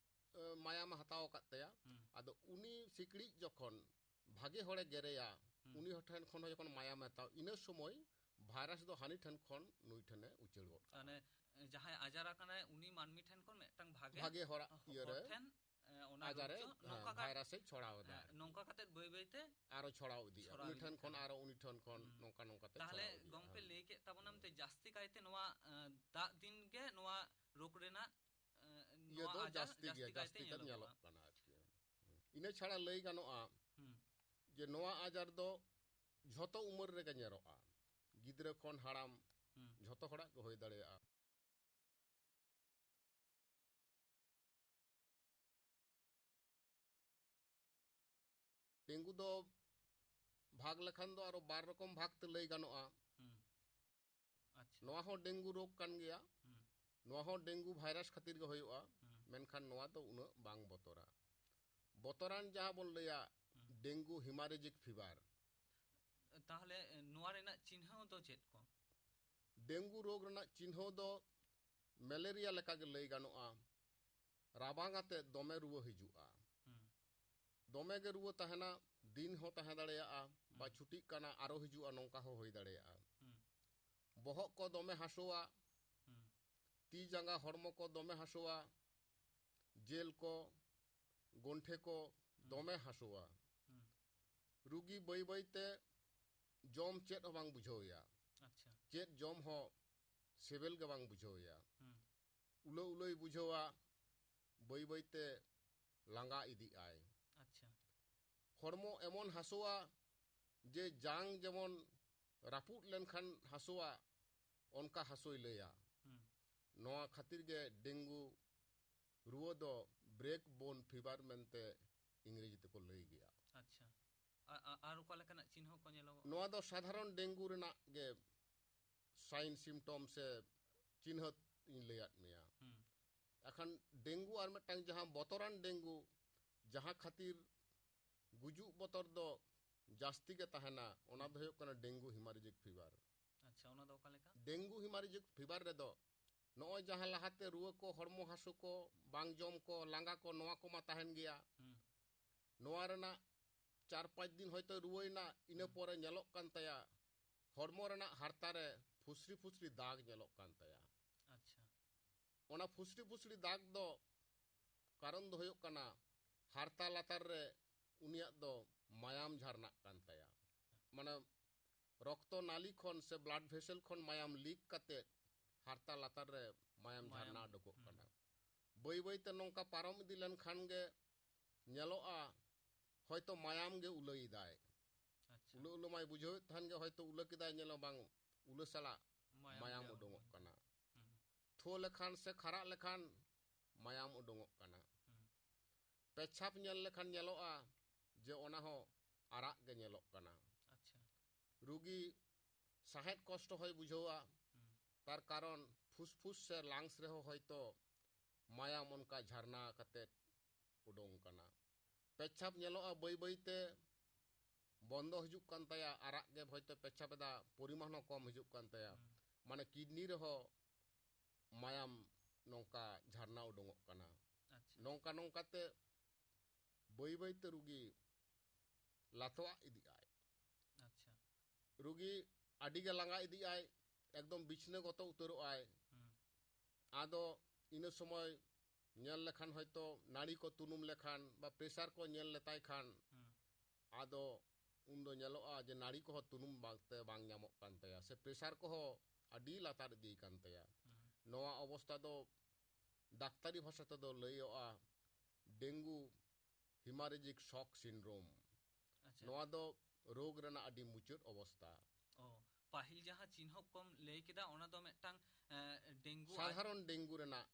ᱮ, ᱢᱟᱭᱟᱢᱮ ᱦᱟᱛᱟᱣ ᱟᱠᱟᱫ ᱛᱟᱭᱟ᱾ ᱦᱩᱸ᱾ ᱟᱫᱚ ᱩᱱᱤ ᱥᱤᱠᱲᱤᱡ ᱡᱚᱠᱷᱚᱱ ᱵᱷᱟᱜᱮ ᱦᱚᱲᱮ ᱜᱮᱨᱮᱭᱟ, ᱦᱩᱸ᱾ ᱩᱱᱤ ᱦᱚᱲ ᱴᱷᱮᱱ ᱠᱷᱚᱱ ᱦᱚᱸ ᱡᱚᱠᱷᱚᱱ ᱢᱟᱭᱟᱢᱮ ᱦᱟᱛᱟᱣ, ᱤᱱᱟᱹ ᱥᱚᱢᱚᱭ ᱵᱷᱟᱭᱨᱟᱥ ᱫᱚ ᱦᱟᱹᱱᱤ ᱴᱷᱮᱱ ᱠᱷᱚᱱ ᱱᱩᱭ ᱴᱷᱮᱱᱮ ᱩᱪᱟᱹᱲ ᱜᱚᱫ ᱠᱟᱜᱼᱟ᱾ ᱢᱟᱱᱮ, ᱡᱟᱦᱟᱸᱭ ᱟᱡᱟᱨ ᱟᱠᱟᱱᱟᱭ, ᱩᱱᱤ ᱢᱟᱹᱱᱢᱤ ᱴᱷᱮᱱ ᱠᱷᱚᱱ ᱢᱤᱫᱴᱟᱝ ᱵᱷᱟᱜᱮ ᱵᱷᱟᱜᱮ ᱦᱚᱲᱟᱜ ᱦᱚ-, ᱤᱭᱟᱹᱨᱮ ᱦᱚᱲ ᱴᱷᱮᱱ, ᱮ, ᱚᱱᱟ ᱟᱡᱟᱨᱮ, ᱨᱳᱜᱽ ᱫᱚ ᱦᱮᱸ, ᱱᱚᱝᱠᱟ ᱠᱟ-, ᱵᱷᱟᱭᱨᱟᱥᱮ ᱪᱷᱚᱲᱟᱣ ᱮᱫᱟ ᱦᱮᱸ, ᱟᱨᱠᱤ᱾ ᱱᱚᱝᱠᱟ ᱠᱟᱛᱮᱫ ᱵᱟᱹᱭ ᱵᱟᱹᱭ ᱛᱮ ᱟᱨᱚ ᱪᱷᱚᱲᱟᱣ ᱤᱫᱤᱜᱼᱟ᱾ ᱪᱷᱚᱲᱟᱣ ᱩᱱᱤ ᱤᱫᱤᱜ ᱴᱷᱮᱱ ᱠᱟᱱᱟ᱾ ᱠᱷᱚᱱ ᱟᱨᱚ ᱩᱱᱤ ᱴᱷᱮᱱ ᱠᱷᱚᱱ ᱦᱩᱸ᱾ ᱱᱚᱝᱠᱟ ᱱᱚᱝᱠᱟ ᱛᱮ ᱛᱟᱦᱞᱮ ᱪᱷᱚᱲᱟᱣ ᱤᱫᱤᱜᱼᱟ᱾ ᱜᱚᱢᱠᱮ ᱦᱮᱸ᱾ ᱞᱟᱹᱭ ᱠᱮᱫ ᱛᱟᱵᱚᱱᱟᱢ ᱛᱮ ᱡᱟᱹᱥᱛᱤ ᱠᱟᱭᱛᱮ ᱱᱚᱣᱟ, ᱮ, ᱫᱟᱜ ᱫᱤᱱ ᱜᱮ ᱱᱚᱣᱟ ᱤᱭᱟᱹ ᱨᱳᱜᱽ ᱫᱚ ᱟᱡᱟᱨ ᱡᱟᱹᱥᱛᱤ ᱜᱮᱭᱟ, ᱡᱟᱹᱥᱛᱤ ᱠᱟᱭᱛᱮ ᱡᱟᱹᱥᱛᱤ ᱠᱟᱭ ᱧᱮᱞᱚᱜᱼᱟ᱾ ᱧᱮᱞᱚᱜ ᱠᱟᱱᱟ ᱟᱨᱠᱤ᱾ ᱦᱩᱸ᱾ ᱤᱱᱟᱹ ᱪᱷᱟᱲᱟ ᱞᱟᱹᱭ ᱜᱟᱱᱚᱜᱼᱟ ᱦᱩᱸ᱾ ᱡᱮ ᱱᱚᱣᱟ ᱟᱡᱟᱨ ᱫᱚ ᱡᱷᱚᱛᱚ ᱩᱢᱮᱨ ᱨᱮᱜᱮ ᱧᱮᱞᱚᱜᱼᱟ, ᱜᱤᱫᱽᱨᱟᱹ ᱠᱷᱚᱱ ᱦᱟᱲᱟᱢ ᱦᱩᱸ᱾ ᱡᱷᱚᱛᱚ ᱦᱚᱲᱟᱜ ᱜᱮ ᱦᱩᱭ ᱫᱟᱲᱮᱭᱟᱜᱼᱟ᱾ ᱰᱮᱝᱜᱩ ᱫᱚ ᱵᱷᱟᱜᱽ ᱞᱮᱠᱷᱟᱱ ᱫᱚ ᱟᱨᱚ ᱵᱟᱨ ᱨᱚᱠᱚᱢ ᱵᱷᱟᱜᱽ ᱛᱮ ᱞᱟᱹᱭ ᱜᱟᱱᱚᱜᱼᱟ᱾ ᱦᱩᱸ᱾ ᱟᱪᱪᱷᱟ᱾ ᱱᱚᱣᱟ ᱦᱚᱸ ᱰᱮᱝᱜᱩ ᱨᱳᱜᱽ ᱠᱟᱱ ᱜᱮᱭᱟ᱾ ᱦᱩᱸ᱾ ᱱᱚᱣᱟ ᱦᱚᱸ ᱰᱮᱝᱜᱩ ᱵᱷᱟᱭᱨᱟᱥ ᱠᱷᱟᱹᱛᱤᱨ ᱜᱮ ᱦᱩᱭᱩᱜᱼᱟ᱾ ᱦᱩᱸ᱾ ᱢᱮᱱᱠᱷᱟᱱ ᱱᱚᱣᱟ ᱫᱚ ᱩᱱᱟᱹᱜ ᱵᱟᱝ ᱵᱚᱛᱚᱨᱟ᱾ ᱵᱚᱛᱚᱨᱟᱱ ᱡᱟᱦᱟᱸ ᱵᱚᱱ ᱞᱟᱹᱭᱟ ᱦᱩᱸ᱾ Dengue haemorrhagic fever. ᱛᱟᱦᱚᱞᱮ, ᱮ, ᱱᱚᱣᱟ ᱨᱮᱱᱟᱜ ᱪᱤᱱᱦᱟᱹᱣ ᱫᱚ ᱪᱮᱫ ᱠᱚ? ᱰᱮᱝᱜᱩ ᱨᱳᱜᱽ ᱨᱮᱱᱟᱜ ᱪᱤᱱᱦᱟᱹᱣ ᱫᱚ ᱢᱮᱞᱮᱨᱤᱭᱟ ᱞᱮᱠᱟᱜᱮ ᱞᱟᱹᱭ ᱜᱟᱱᱚᱜᱼᱟ᱾ ᱨᱟᱵᱟᱝ ᱟᱛᱮ ᱫᱚᱢᱮ ᱨᱩᱣᱟᱹ ᱦᱤᱡᱩᱜᱼᱟ᱾ ᱦᱩᱸ᱾ ᱫᱚᱢᱮ ᱜᱮ ᱨᱩᱣᱟᱹ ᱛᱟᱦᱮᱱᱟ, ᱫᱤᱱ ᱦᱚᱸ ᱛᱟᱦᱮᱸ ᱫᱟᱲᱮᱭᱟᱜᱼᱟ, ᱵᱟ ᱦᱩᱸ᱾ ᱪᱷᱩᱴᱤᱜ ᱠᱟᱱᱟ, ᱟᱨᱚ ᱦᱤᱡᱩᱜᱼᱟ, ᱱᱚᱝᱠᱟ ᱦᱚᱸ ᱦᱩᱭ ᱫᱟᱲᱮᱭᱟᱜᱼᱟ᱾ ᱦᱩᱸ᱾ ᱵᱚᱦᱚᱜ ᱠᱚ ᱫᱚᱢᱮ ᱦᱟᱹᱥᱩᱣᱟ, ᱦᱩᱸ᱾ ᱛᱤ ᱡᱟᱸᱜᱟ ᱦᱚᱲᱢᱚ ᱠᱚ ᱫᱚᱢᱮ ᱦᱟᱹᱥᱩᱣᱟ, ᱡᱮᱞ ᱠᱚ, ᱜᱚᱱᱴᱷᱮ ᱠᱚ ᱦᱩᱸ᱾ ᱫᱚᱢᱮ ᱦᱟᱹᱥᱩᱣᱟ᱾ ᱦᱩᱸ᱾ ᱨᱩᱜᱤ ᱵᱟᱹᱭ ᱵᱟᱹᱭ ᱛᱮ ᱡᱚᱢ ᱪᱮᱫ ᱦᱚᱸ ᱵᱟᱝ ᱵᱩᱡᱷᱟᱹᱣ ᱮᱭᱟ᱾ ᱟᱪᱪᱷᱟ᱾ ᱪᱮᱫ ᱡᱚᱢ ᱦᱚᱸ ᱥᱤᱵᱤᱞ ᱜᱮ ᱵᱟᱝ ᱵᱩᱡᱷᱟᱹᱣ ᱮᱭᱟ᱾ ᱦᱩᱸ᱾ ᱩᱞᱟᱹ ᱩᱞᱟᱹᱭ ᱵᱩᱡᱷᱟᱹᱣᱟ, ᱵᱟᱹᱭ ᱵᱟᱹᱭ ᱛᱮ ᱞᱟᱸᱜᱟ ᱤᱫᱤᱜ ᱟᱭ᱾ ᱟᱪᱪᱷᱟ᱾ ᱦᱚᱲᱢᱚ ᱮᱢᱚᱱ ᱦᱟᱹᱥᱩᱣᱟ ᱡᱮ ᱡᱟᱝ ᱡᱮᱢᱚᱱ ᱨᱟᱹᱯᱩᱫ ᱞᱮᱱᱠᱷᱟᱱ ᱦᱟᱹᱥᱩᱣᱟ, ᱚᱱᱠᱟ ᱦᱟᱹᱥᱩᱭ ᱞᱟᱹᱭᱟ᱾ ᱦᱩᱸ᱾ ᱱᱚᱣᱟ ᱠᱷᱟᱹᱛᱤᱨ ᱜᱮ ᱰᱮᱝᱜᱩ ᱨᱩᱣᱟᱹ ᱫᱚ ᱵᱨᱮᱠ ᱵᱳᱱ ᱯᱷᱤᱵᱟᱨ ᱢᱮᱱᱛᱮ ᱤᱝᱨᱮᱡᱤ ᱛᱮᱠᱚ ᱞᱟᱹᱭ ᱜᱮᱭᱟ᱾ ᱟᱪᱪᱷᱟ᱾ ᱟ-, ᱟ-, ᱟᱨ ᱚᱠᱟ ᱞᱮᱠᱟᱱᱟᱜ ᱪᱤᱱᱦᱟᱹ ᱠᱚ ᱧᱮᱞᱚᱜᱚᱜᱼᱟ? ᱱᱚᱣᱟ ᱫᱚ ᱥᱟᱫᱷᱟᱨᱚᱱ ᱰᱮᱝᱜᱩ ᱨᱮᱱᱟᱜ ᱜᱮ ᱥᱟᱭᱤᱱ ᱥᱤᱢᱴᱚᱢ ᱥᱮ ᱪᱤᱱᱦᱟᱹ ᱤᱧ ᱞᱟᱹᱭᱟᱫ ᱢᱮᱭᱟ᱾ ᱦᱩᱸ᱾ ᱮᱠᱷᱟᱱ ᱰᱮᱝᱜᱩ ᱟᱨ ᱢᱤᱫᱴᱟᱝ ᱡᱟᱦᱟᱸ ᱵᱚᱛᱚᱨᱟᱱ ᱰᱮᱝᱜᱩ, ᱡᱟᱦᱟᱸ ᱠᱷᱟᱹᱛᱤᱨ ᱜᱩᱡᱩᱜ ᱵᱚᱛᱚᱨ ᱫᱚ ᱡᱟᱹᱥᱛᱤ ᱜᱮ ᱛᱟᱦᱮᱱᱟ, ᱚᱱᱟ ᱫᱚ ᱦᱩᱭᱩᱜ ᱠᱟᱱᱟ ᱰᱮᱝᱜᱩ ᱦᱮᱢᱟᱨᱮᱡᱤᱠ ᱯᱷᱤᱵᱟᱨ᱾ ᱟᱪᱪᱷᱟ, ᱚᱱᱟ ᱫᱚ ᱚᱠᱟ ᱞᱮᱠᱟ? ᱰᱮᱝᱜᱩ ᱦᱮᱢᱟᱨᱮᱡᱤᱠ ᱯᱷᱤᱵᱟᱨ ᱨᱮᱫᱚ ᱱᱚᱜᱼᱚᱭ ᱡᱟᱦᱟᱸ ᱞᱟᱦᱟᱛᱮ ᱨᱩᱣᱟᱹ ᱠᱚ, ᱦᱚᱲᱢᱚ ᱦᱟᱹᱥᱩ ᱠᱚ, ᱵᱟᱝ ᱡᱚᱢ ᱠᱚ, ᱞᱟᱸᱜᱟ ᱠᱚ, ᱱᱚᱣᱟ ᱠᱚᱢᱟ ᱛᱟᱦᱮᱱ ᱜᱮᱭᱟ᱾ ᱦᱩᱸ᱾ ᱱᱚᱣᱟ ᱨᱮᱱᱟᱜ ᱪᱟᱨ ᱯᱟᱸᱪ ᱫᱤᱱ ᱦᱚᱭᱛᱳ ᱨᱩᱣᱟᱹᱭᱮᱱᱟ, ᱤᱱᱟᱹ ᱦᱩᱸ᱾ ᱯᱚᱨᱮ ᱧᱮᱞᱚᱜ ᱠᱟᱱ ᱛᱟᱭᱟ ᱦᱚᱲᱢᱚ ᱨᱮᱱᱟᱜ ᱦᱟᱨᱛᱟ ᱨᱮ ᱯᱷᱩᱥᱨᱤ ᱯᱷᱩᱥᱨᱤ ᱫᱟᱜᱽ ᱧᱮᱞᱚᱜ ᱠᱟᱱ ᱛᱟᱭᱟ᱾ ᱟᱪᱪᱷᱟ᱾ ᱚᱱᱟ ᱯᱷᱩᱥᱨᱤ ᱯᱷᱩᱥᱨᱤ ᱫᱟᱜᱽ ᱫᱚ ᱠᱟᱨᱚᱱ ᱫᱚ ᱦᱩᱭᱩᱜ ᱠᱟᱱᱟ ᱦᱟᱨᱛᱟ ᱞᱟᱛᱟᱨ ᱨᱮ ᱩᱱᱤᱭᱟᱜ ᱫᱚ ᱢᱟᱭᱟᱢ ᱡᱷᱟᱨᱱᱟᱜ ᱠᱟᱱ ᱛᱟᱭᱟ᱾ ᱢᱟᱱᱮ ᱨᱚᱠᱛᱚ ᱱᱟᱞᱤ ᱠᱷᱚᱱ ᱥᱮ ᱵᱞᱟᱰ ᱵᱷᱮᱥᱮᱞ ᱠᱷᱚᱱ ᱢᱟᱭᱟᱢ ᱞᱤᱠ ᱠᱟᱛᱮ ᱦᱟᱨᱛᱟ ᱞᱟᱛᱟᱨ ᱨᱮ ᱢᱟᱭᱟᱢ ᱢᱟᱭᱟᱢ, ᱡᱷᱟᱨᱱᱟ ᱩᱰᱩᱠᱚᱜ ᱦᱩᱸ᱾ ᱠᱟᱱᱟ᱾ ᱵᱟᱹᱭ ᱵᱟᱹᱭ ᱛᱮ ᱱᱚᱝᱠᱟ ᱯᱟᱨᱚᱢ ᱤᱫᱤ ᱞᱮᱱᱠᱷᱟᱱ ᱜᱮ ᱧᱮᱞᱚᱜᱼᱟ ᱦᱚᱭᱛᱚ ᱢᱟᱭᱟᱢ ᱜᱮ ᱩᱞᱟᱹᱭᱮᱫᱟᱭ᱾ ᱟᱪᱪᱷᱟ᱾ ᱩᱞᱟᱹ ᱩᱞᱟᱹ ᱢᱟᱭ ᱵᱩᱡᱷᱟᱹᱣᱮᱫ ᱛᱟᱦᱮᱱ ᱜᱮ, ᱦᱚᱭᱛᱚ ᱩᱞᱟᱹ ᱠᱮᱫᱟᱭ, ᱧᱮᱞᱚᱜ ᱵᱟᱝ ᱩᱞᱟᱹ ᱥᱟᱞᱟᱜ ᱢᱟᱭᱟᱢ ᱢᱟᱭᱟᱢ ᱜᱮ ᱩᱰᱩᱝᱚᱜ ᱩᱰᱩᱝ᱾ ᱠᱟᱱᱟ᱾ ᱦᱩᱸ᱾ ᱛᱷᱳ ᱞᱮᱠᱷᱟᱱ ᱥᱮ ᱠᱷᱟᱨᱟᱜ ᱞᱮᱠᱷᱟᱱ ᱢᱟᱭᱟᱢ ᱩᱰᱩᱝᱚᱜ ᱠᱟᱱᱟ᱾ ᱦᱩᱸ᱾ ᱯᱮᱪᱷᱟᱯ ᱧᱮᱞ ᱞᱮᱠᱷᱟᱱ ᱧᱮᱞᱚᱜᱼᱟ ᱡᱮ ᱚᱱᱟ ᱦᱚᱸ ᱟᱨᱟᱜ ᱜᱮ ᱧᱮᱞᱚᱜ ᱠᱟᱱᱟ᱾ ᱟᱪᱪᱷᱟ᱾ ᱨᱩᱜᱤ ᱥᱟᱦᱮᱫ ᱠᱚᱥᱴᱚ ᱦᱚᱸᱭ ᱵᱩᱡᱷᱟᱹᱣᱟ᱾ ᱦᱩᱸ᱾ ᱛᱟᱨ ᱠᱟᱨᱚᱱ ᱯᱷᱩᱥᱯᱷᱩᱥ ᱥᱮ ᱞᱟᱝᱥ ᱨᱮᱦᱚᱸ ᱦᱚᱭᱛᱚ ᱢᱟᱭᱟᱢ ᱚᱱᱠᱟ ᱡᱷᱟᱨᱱᱟ ᱠᱟᱛᱮ ᱩᱰᱩᱝ ᱠᱟᱱᱟ᱾ ᱯᱮᱪᱷᱟᱯ ᱧᱮᱞᱚᱜᱼᱟ ᱵᱟᱹᱭ ᱵᱟᱹᱭ ᱛᱮ ᱵᱚᱱᱫᱚ ᱦᱤᱡᱩᱜ ᱠᱟᱱ ᱛᱟᱭᱟ, ᱟᱨᱟᱜ ᱜᱮ ᱦᱚᱭᱛᱚ ᱯᱮᱪᱷᱟᱯ ᱮᱫᱟ, ᱯᱚᱨᱤᱢᱟᱱ ᱦᱚᱸ ᱠᱚᱢ ᱦᱤᱡᱩᱜ ᱠᱟᱱ ᱛᱟᱭᱟ᱾ ᱦᱩᱸ᱾ ᱢᱟᱱᱮ ᱠᱤᱰᱱᱤ ᱨᱮᱦᱚᱸ ᱢᱟᱭᱟᱢ ᱱᱚᱝᱠᱟ ᱡᱷᱟᱨᱱᱟ ᱩᱰᱩᱝᱚᱜ ᱠᱟᱱᱟ᱾ ᱟᱪᱪᱷᱟ᱾ ᱱᱚᱝᱠᱟ ᱱᱚᱝᱠᱟ ᱛᱮ ᱵᱟᱹᱭ ᱵᱟᱹᱭ ᱛᱮ ᱨᱩᱜᱤ ᱞᱟᱛᱚᱣᱟᱜ ᱤᱫᱤᱜ ᱟᱭ᱾ ᱟᱪᱪᱷᱟ᱾ ᱨᱩᱜᱤ ᱟᱹᱰᱤ ᱜᱮ ᱞᱟᱸᱜᱟ ᱤᱫᱤᱜ ᱟᱭ, ᱮᱠᱫᱚᱢ ᱵᱤᱪᱷᱱᱟᱹ ᱜᱚᱛᱚ ᱩᱛᱟᱹᱨᱚᱜ ᱟᱭ᱾ ᱦᱩᱸ᱾ ᱟᱫᱚ ᱤᱱᱟᱹ ᱥᱚᱢᱚᱭ ᱧᱮᱞ ᱞᱮᱠᱷᱟᱱ ᱦᱚᱭᱛᱚ ᱱᱟᱹᱲᱤ ᱠᱚ ᱛᱩᱱᱩᱢ ᱞᱮᱠᱷᱟᱱ ᱵᱟ ᱯᱨᱮᱥᱟᱨ ᱠᱚ ᱧᱮᱞ ᱞᱮᱛᱟᱭ ᱠᱷᱟᱱ, ᱦᱩᱸ᱾ ᱟᱫᱚ ᱩᱱᱫᱚ ᱧᱮᱞᱚᱜᱼᱟ ᱡᱮ ᱱᱟᱹᱲᱤ ᱠᱚᱦᱚᱸ ᱛᱩᱱᱩᱢ ᱵᱟᱝᱛᱮ ᱵᱟᱝ ᱧᱟᱢᱚᱜ ᱠᱟᱱ ᱛᱟᱭᱟ, ᱥᱮ ᱯᱨᱮᱥᱟᱨ ᱠᱚᱦᱚᱸ ᱟᱹᱰᱤ ᱞᱟᱛᱟᱨ ᱤᱫᱤ ᱠᱟᱱ ᱛᱟᱭᱟ᱾ ᱦᱩᱸ᱾ ᱱᱚᱣᱟ ᱚᱵᱚᱥᱛᱷᱟ ᱫᱚ ᱰᱟᱠᱛᱟᱨᱤ ᱵᱷᱟᱥᱟ ᱛᱮᱫᱚ ᱞᱟᱹᱭᱚᱜᱼᱟ ᱰᱮᱝᱜᱩ ᱦᱤᱢᱟᱨᱮᱡᱤᱠ ᱥᱚᱠ ᱥᱤᱱᱰᱨᱳᱢ᱾ ᱟᱪᱪᱷᱟ᱾ ᱱᱚᱣᱟ ᱫᱚ ᱨᱳᱜᱽ ᱨᱮᱱᱟᱜ ᱟᱹᱰᱤ ᱢᱩᱪᱟᱹᱫ ᱚᱵᱚᱥᱛᱷᱟ᱾ ᱚ, ᱯᱟᱹᱦᱤᱞ ᱡᱟᱦᱟᱸ ᱪᱤᱱᱦᱟᱹᱯ ᱠᱚᱢ ᱞᱟᱹᱭ ᱠᱮᱫᱟ, ᱚᱱᱟ ᱫᱚ ᱢᱤᱫᱴᱟᱝ, ᱮ, ᱰᱮᱝᱜᱩ ᱟᱡ- ᱥᱟᱫᱷᱟᱨᱚᱱ ᱰᱮᱝᱜᱩ ᱨᱮᱱᱟᱜ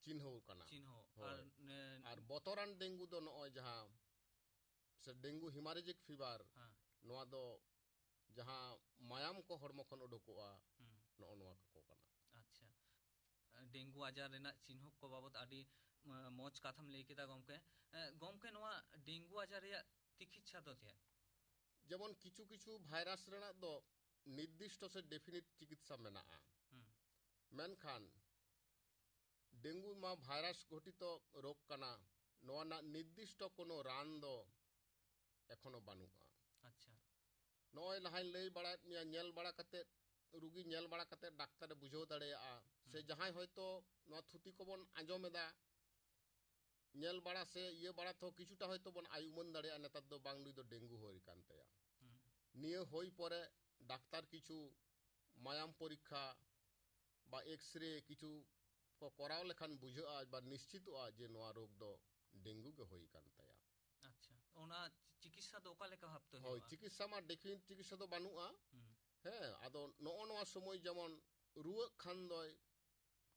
ᱪᱤᱱᱦᱟᱹᱣ ᱠᱟᱱᱟ᱾ ᱪᱤᱱᱦᱟᱹ᱾ ᱦᱳᱭ᱾ ᱟᱨ, ᱮ, ᱟᱨ ᱵᱚᱛᱚᱨᱟᱱ ᱰᱮᱝᱜᱩ ᱫᱚ ᱱᱚᱜᱼᱚᱭ ᱡᱟᱦᱟᱸ ᱥᱮ ᱰᱮᱝᱜᱩ ᱦᱤᱢᱟᱨᱮᱡᱤᱠ ᱯᱷᱤᱵᱟᱨ, ᱦᱮᱸ᱾ ᱱᱚᱣᱟ ᱫᱚ ᱡᱟᱦᱟᱸ ᱢᱟᱭᱟᱢ ᱠᱚ ᱦᱚᱲᱢᱚ ᱠᱷᱚᱱ ᱩᱰᱩᱠᱚᱜᱼᱟ, ᱦᱩᱸ᱾ ᱱᱚᱜᱼᱚ ᱱᱚᱣᱟ ᱠᱚ ᱠᱟᱱᱟ᱾ ᱟᱪᱪᱷᱟ᱾ ᱰᱮᱝᱜᱩ ᱟᱡᱟᱨ ᱨᱮᱱᱟᱜ ᱪᱤᱱᱦᱟᱹᱯ ᱠᱚ ᱵᱟᱵᱚᱛ ᱟᱹᱰᱤ, ᱮ, ᱢᱚᱡᱽ ᱠᱟᱛᱷᱟᱢ ᱞᱟᱹᱭ ᱠᱮᱫᱟ ᱜᱚᱢᱠᱮ᱾ ᱮ, ᱜᱚᱢᱠᱮ, ᱱᱚᱣᱟ ᱰᱮᱝᱜᱩ ᱟᱡᱟᱨ ᱨᱮᱭᱟᱜ ᱛᱤᱠᱤᱪᱪᱷᱟ ᱫᱚ ᱪᱮᱫ? ᱡᱮᱢᱚᱱ ᱠᱤᱪᱷᱩ ᱠᱤᱪᱷᱩ ᱵᱷᱟᱭᱨᱟᱥ ᱨᱮᱱᱟᱜ ᱫᱚ ᱱᱤᱨᱫᱤᱥᱴᱚ ᱥᱮ ᱰᱮᱯᱷᱤᱱᱤᱴ ᱪᱤᱠᱤᱛᱥᱟ ᱢᱮᱱᱟᱜᱼᱟ᱾ ᱦᱩᱸ᱾ ᱢᱮᱱᱠᱷᱟᱱ ᱰᱮᱝᱜᱩ ᱢᱟ ᱵᱷᱟᱭᱨᱟᱥ ᱜᱷᱚᱴᱤᱛᱚ ᱨᱳᱜᱽ ᱠᱟᱱᱟ, ᱱᱚᱣᱟ ᱨᱮᱱᱟᱜ ᱱᱤᱨᱫᱤᱥᱴᱚ ᱠᱳᱱᱳ ᱨᱟᱱ ᱫᱚ ᱮᱠᱷᱚᱱᱳ ᱵᱟᱹᱱᱩᱜᱼᱟ᱾ ᱟᱪᱪᱷᱟ᱾ ᱱᱚᱜᱼᱚᱭ ᱞᱟᱦᱟᱧ ᱞᱟᱹᱭ ᱵᱟᱲᱟᱭᱮᱫ ᱢᱮᱭᱟ, ᱧᱮᱞ ᱵᱟᱲᱟ ᱠᱟᱛᱮᱫ, ᱨᱩᱜᱤ ᱧᱮᱞ ᱵᱟᱲᱟ ᱠᱟᱛᱮᱫ ᱰᱟᱠᱛᱟᱨᱮ ᱵᱩᱡᱷᱟᱹᱣ ᱫᱟᱲᱮᱭᱟᱜᱼᱟ, ᱥᱮ ᱦᱩᱸ᱾ ᱡᱟᱦᱟᱸᱭ ᱦᱚᱭᱛᱳ ᱱᱚᱣᱟ ᱛᱷᱩᱛᱤ ᱠᱚᱵᱚᱱ ᱟᱸᱡᱚᱢ ᱮᱫᱟ, ᱧᱮᱞ ᱵᱟᱲᱟ ᱥᱮ ᱤᱭᱟᱹ ᱵᱟᱲᱟ ᱛᱮᱦᱚᱸ ᱠᱤᱪᱷᱩᱴᱟ ᱦᱚᱭᱛᱳ ᱵᱚᱱ ᱟᱭ ᱩᱢᱟᱹᱱ ᱫᱟᱲᱮᱭᱟᱜᱼᱟ ᱱᱮᱛᱟᱨ ᱫᱚ ᱵᱟᱝ ᱱᱩᱭ ᱫᱚ ᱰᱮᱝᱜᱩ ᱦᱩᱭ ᱠᱟᱱ ᱛᱟᱭᱟ᱾ ᱦᱩᱸ᱾ ᱱᱤᱭᱟᱹ ᱦᱩᱭ ᱯᱚᱨᱮ ᱰᱟᱠᱛᱟᱨ ᱠᱤᱪᱷᱩ ᱢᱟᱭᱟᱢ ᱯᱚᱨᱤᱠᱠᱷᱟ ᱵᱟ ᱮᱠᱥᱨᱮ ᱠᱤᱪᱷᱩ ᱠᱚ ᱠᱚᱨᱟᱣ ᱞᱮᱠᱷᱟᱱ ᱵᱩᱡᱷᱟᱹᱜᱼᱟ ᱵᱟ ᱱᱤᱥᱪᱤᱛᱚᱜᱼᱟ ᱡᱮ ᱱᱚᱣᱟ ᱨᱳᱜᱽ ᱫᱚ ᱰᱮᱝᱜᱩ ᱜᱮ ᱦᱩᱭ ᱟᱠᱟᱱ ᱛᱟᱭᱟ᱾ ᱟᱪᱪᱷᱟ, ᱚᱱᱟ ᱪᱤᱠᱤᱛᱥᱟ ᱫᱚ ᱚᱠᱟ ᱞᱮᱠᱟ ᱵᱷᱟᱵᱛᱮ ᱦᱳᱭ, ᱦᱩᱭᱩᱜᱼᱟ? ᱪᱤᱠᱤᱛᱥᱟ ᱢᱟ ᱰᱮᱯᱷᱤᱱᱤᱴ ᱪᱤᱠᱤᱛᱥᱟ ᱫᱚ ᱵᱟᱹᱱᱩᱜᱼᱟ᱾ ᱦᱩᱸ᱾ ᱦᱮᱸ, ᱟᱫᱚ ᱱᱚᱜᱼᱚ ᱱᱚᱣᱟ ᱥᱚᱢᱚᱭ ᱡᱮᱢᱚᱱ ᱨᱩᱣᱟᱹᱜ ᱠᱷᱟᱱ ᱫᱚᱭ,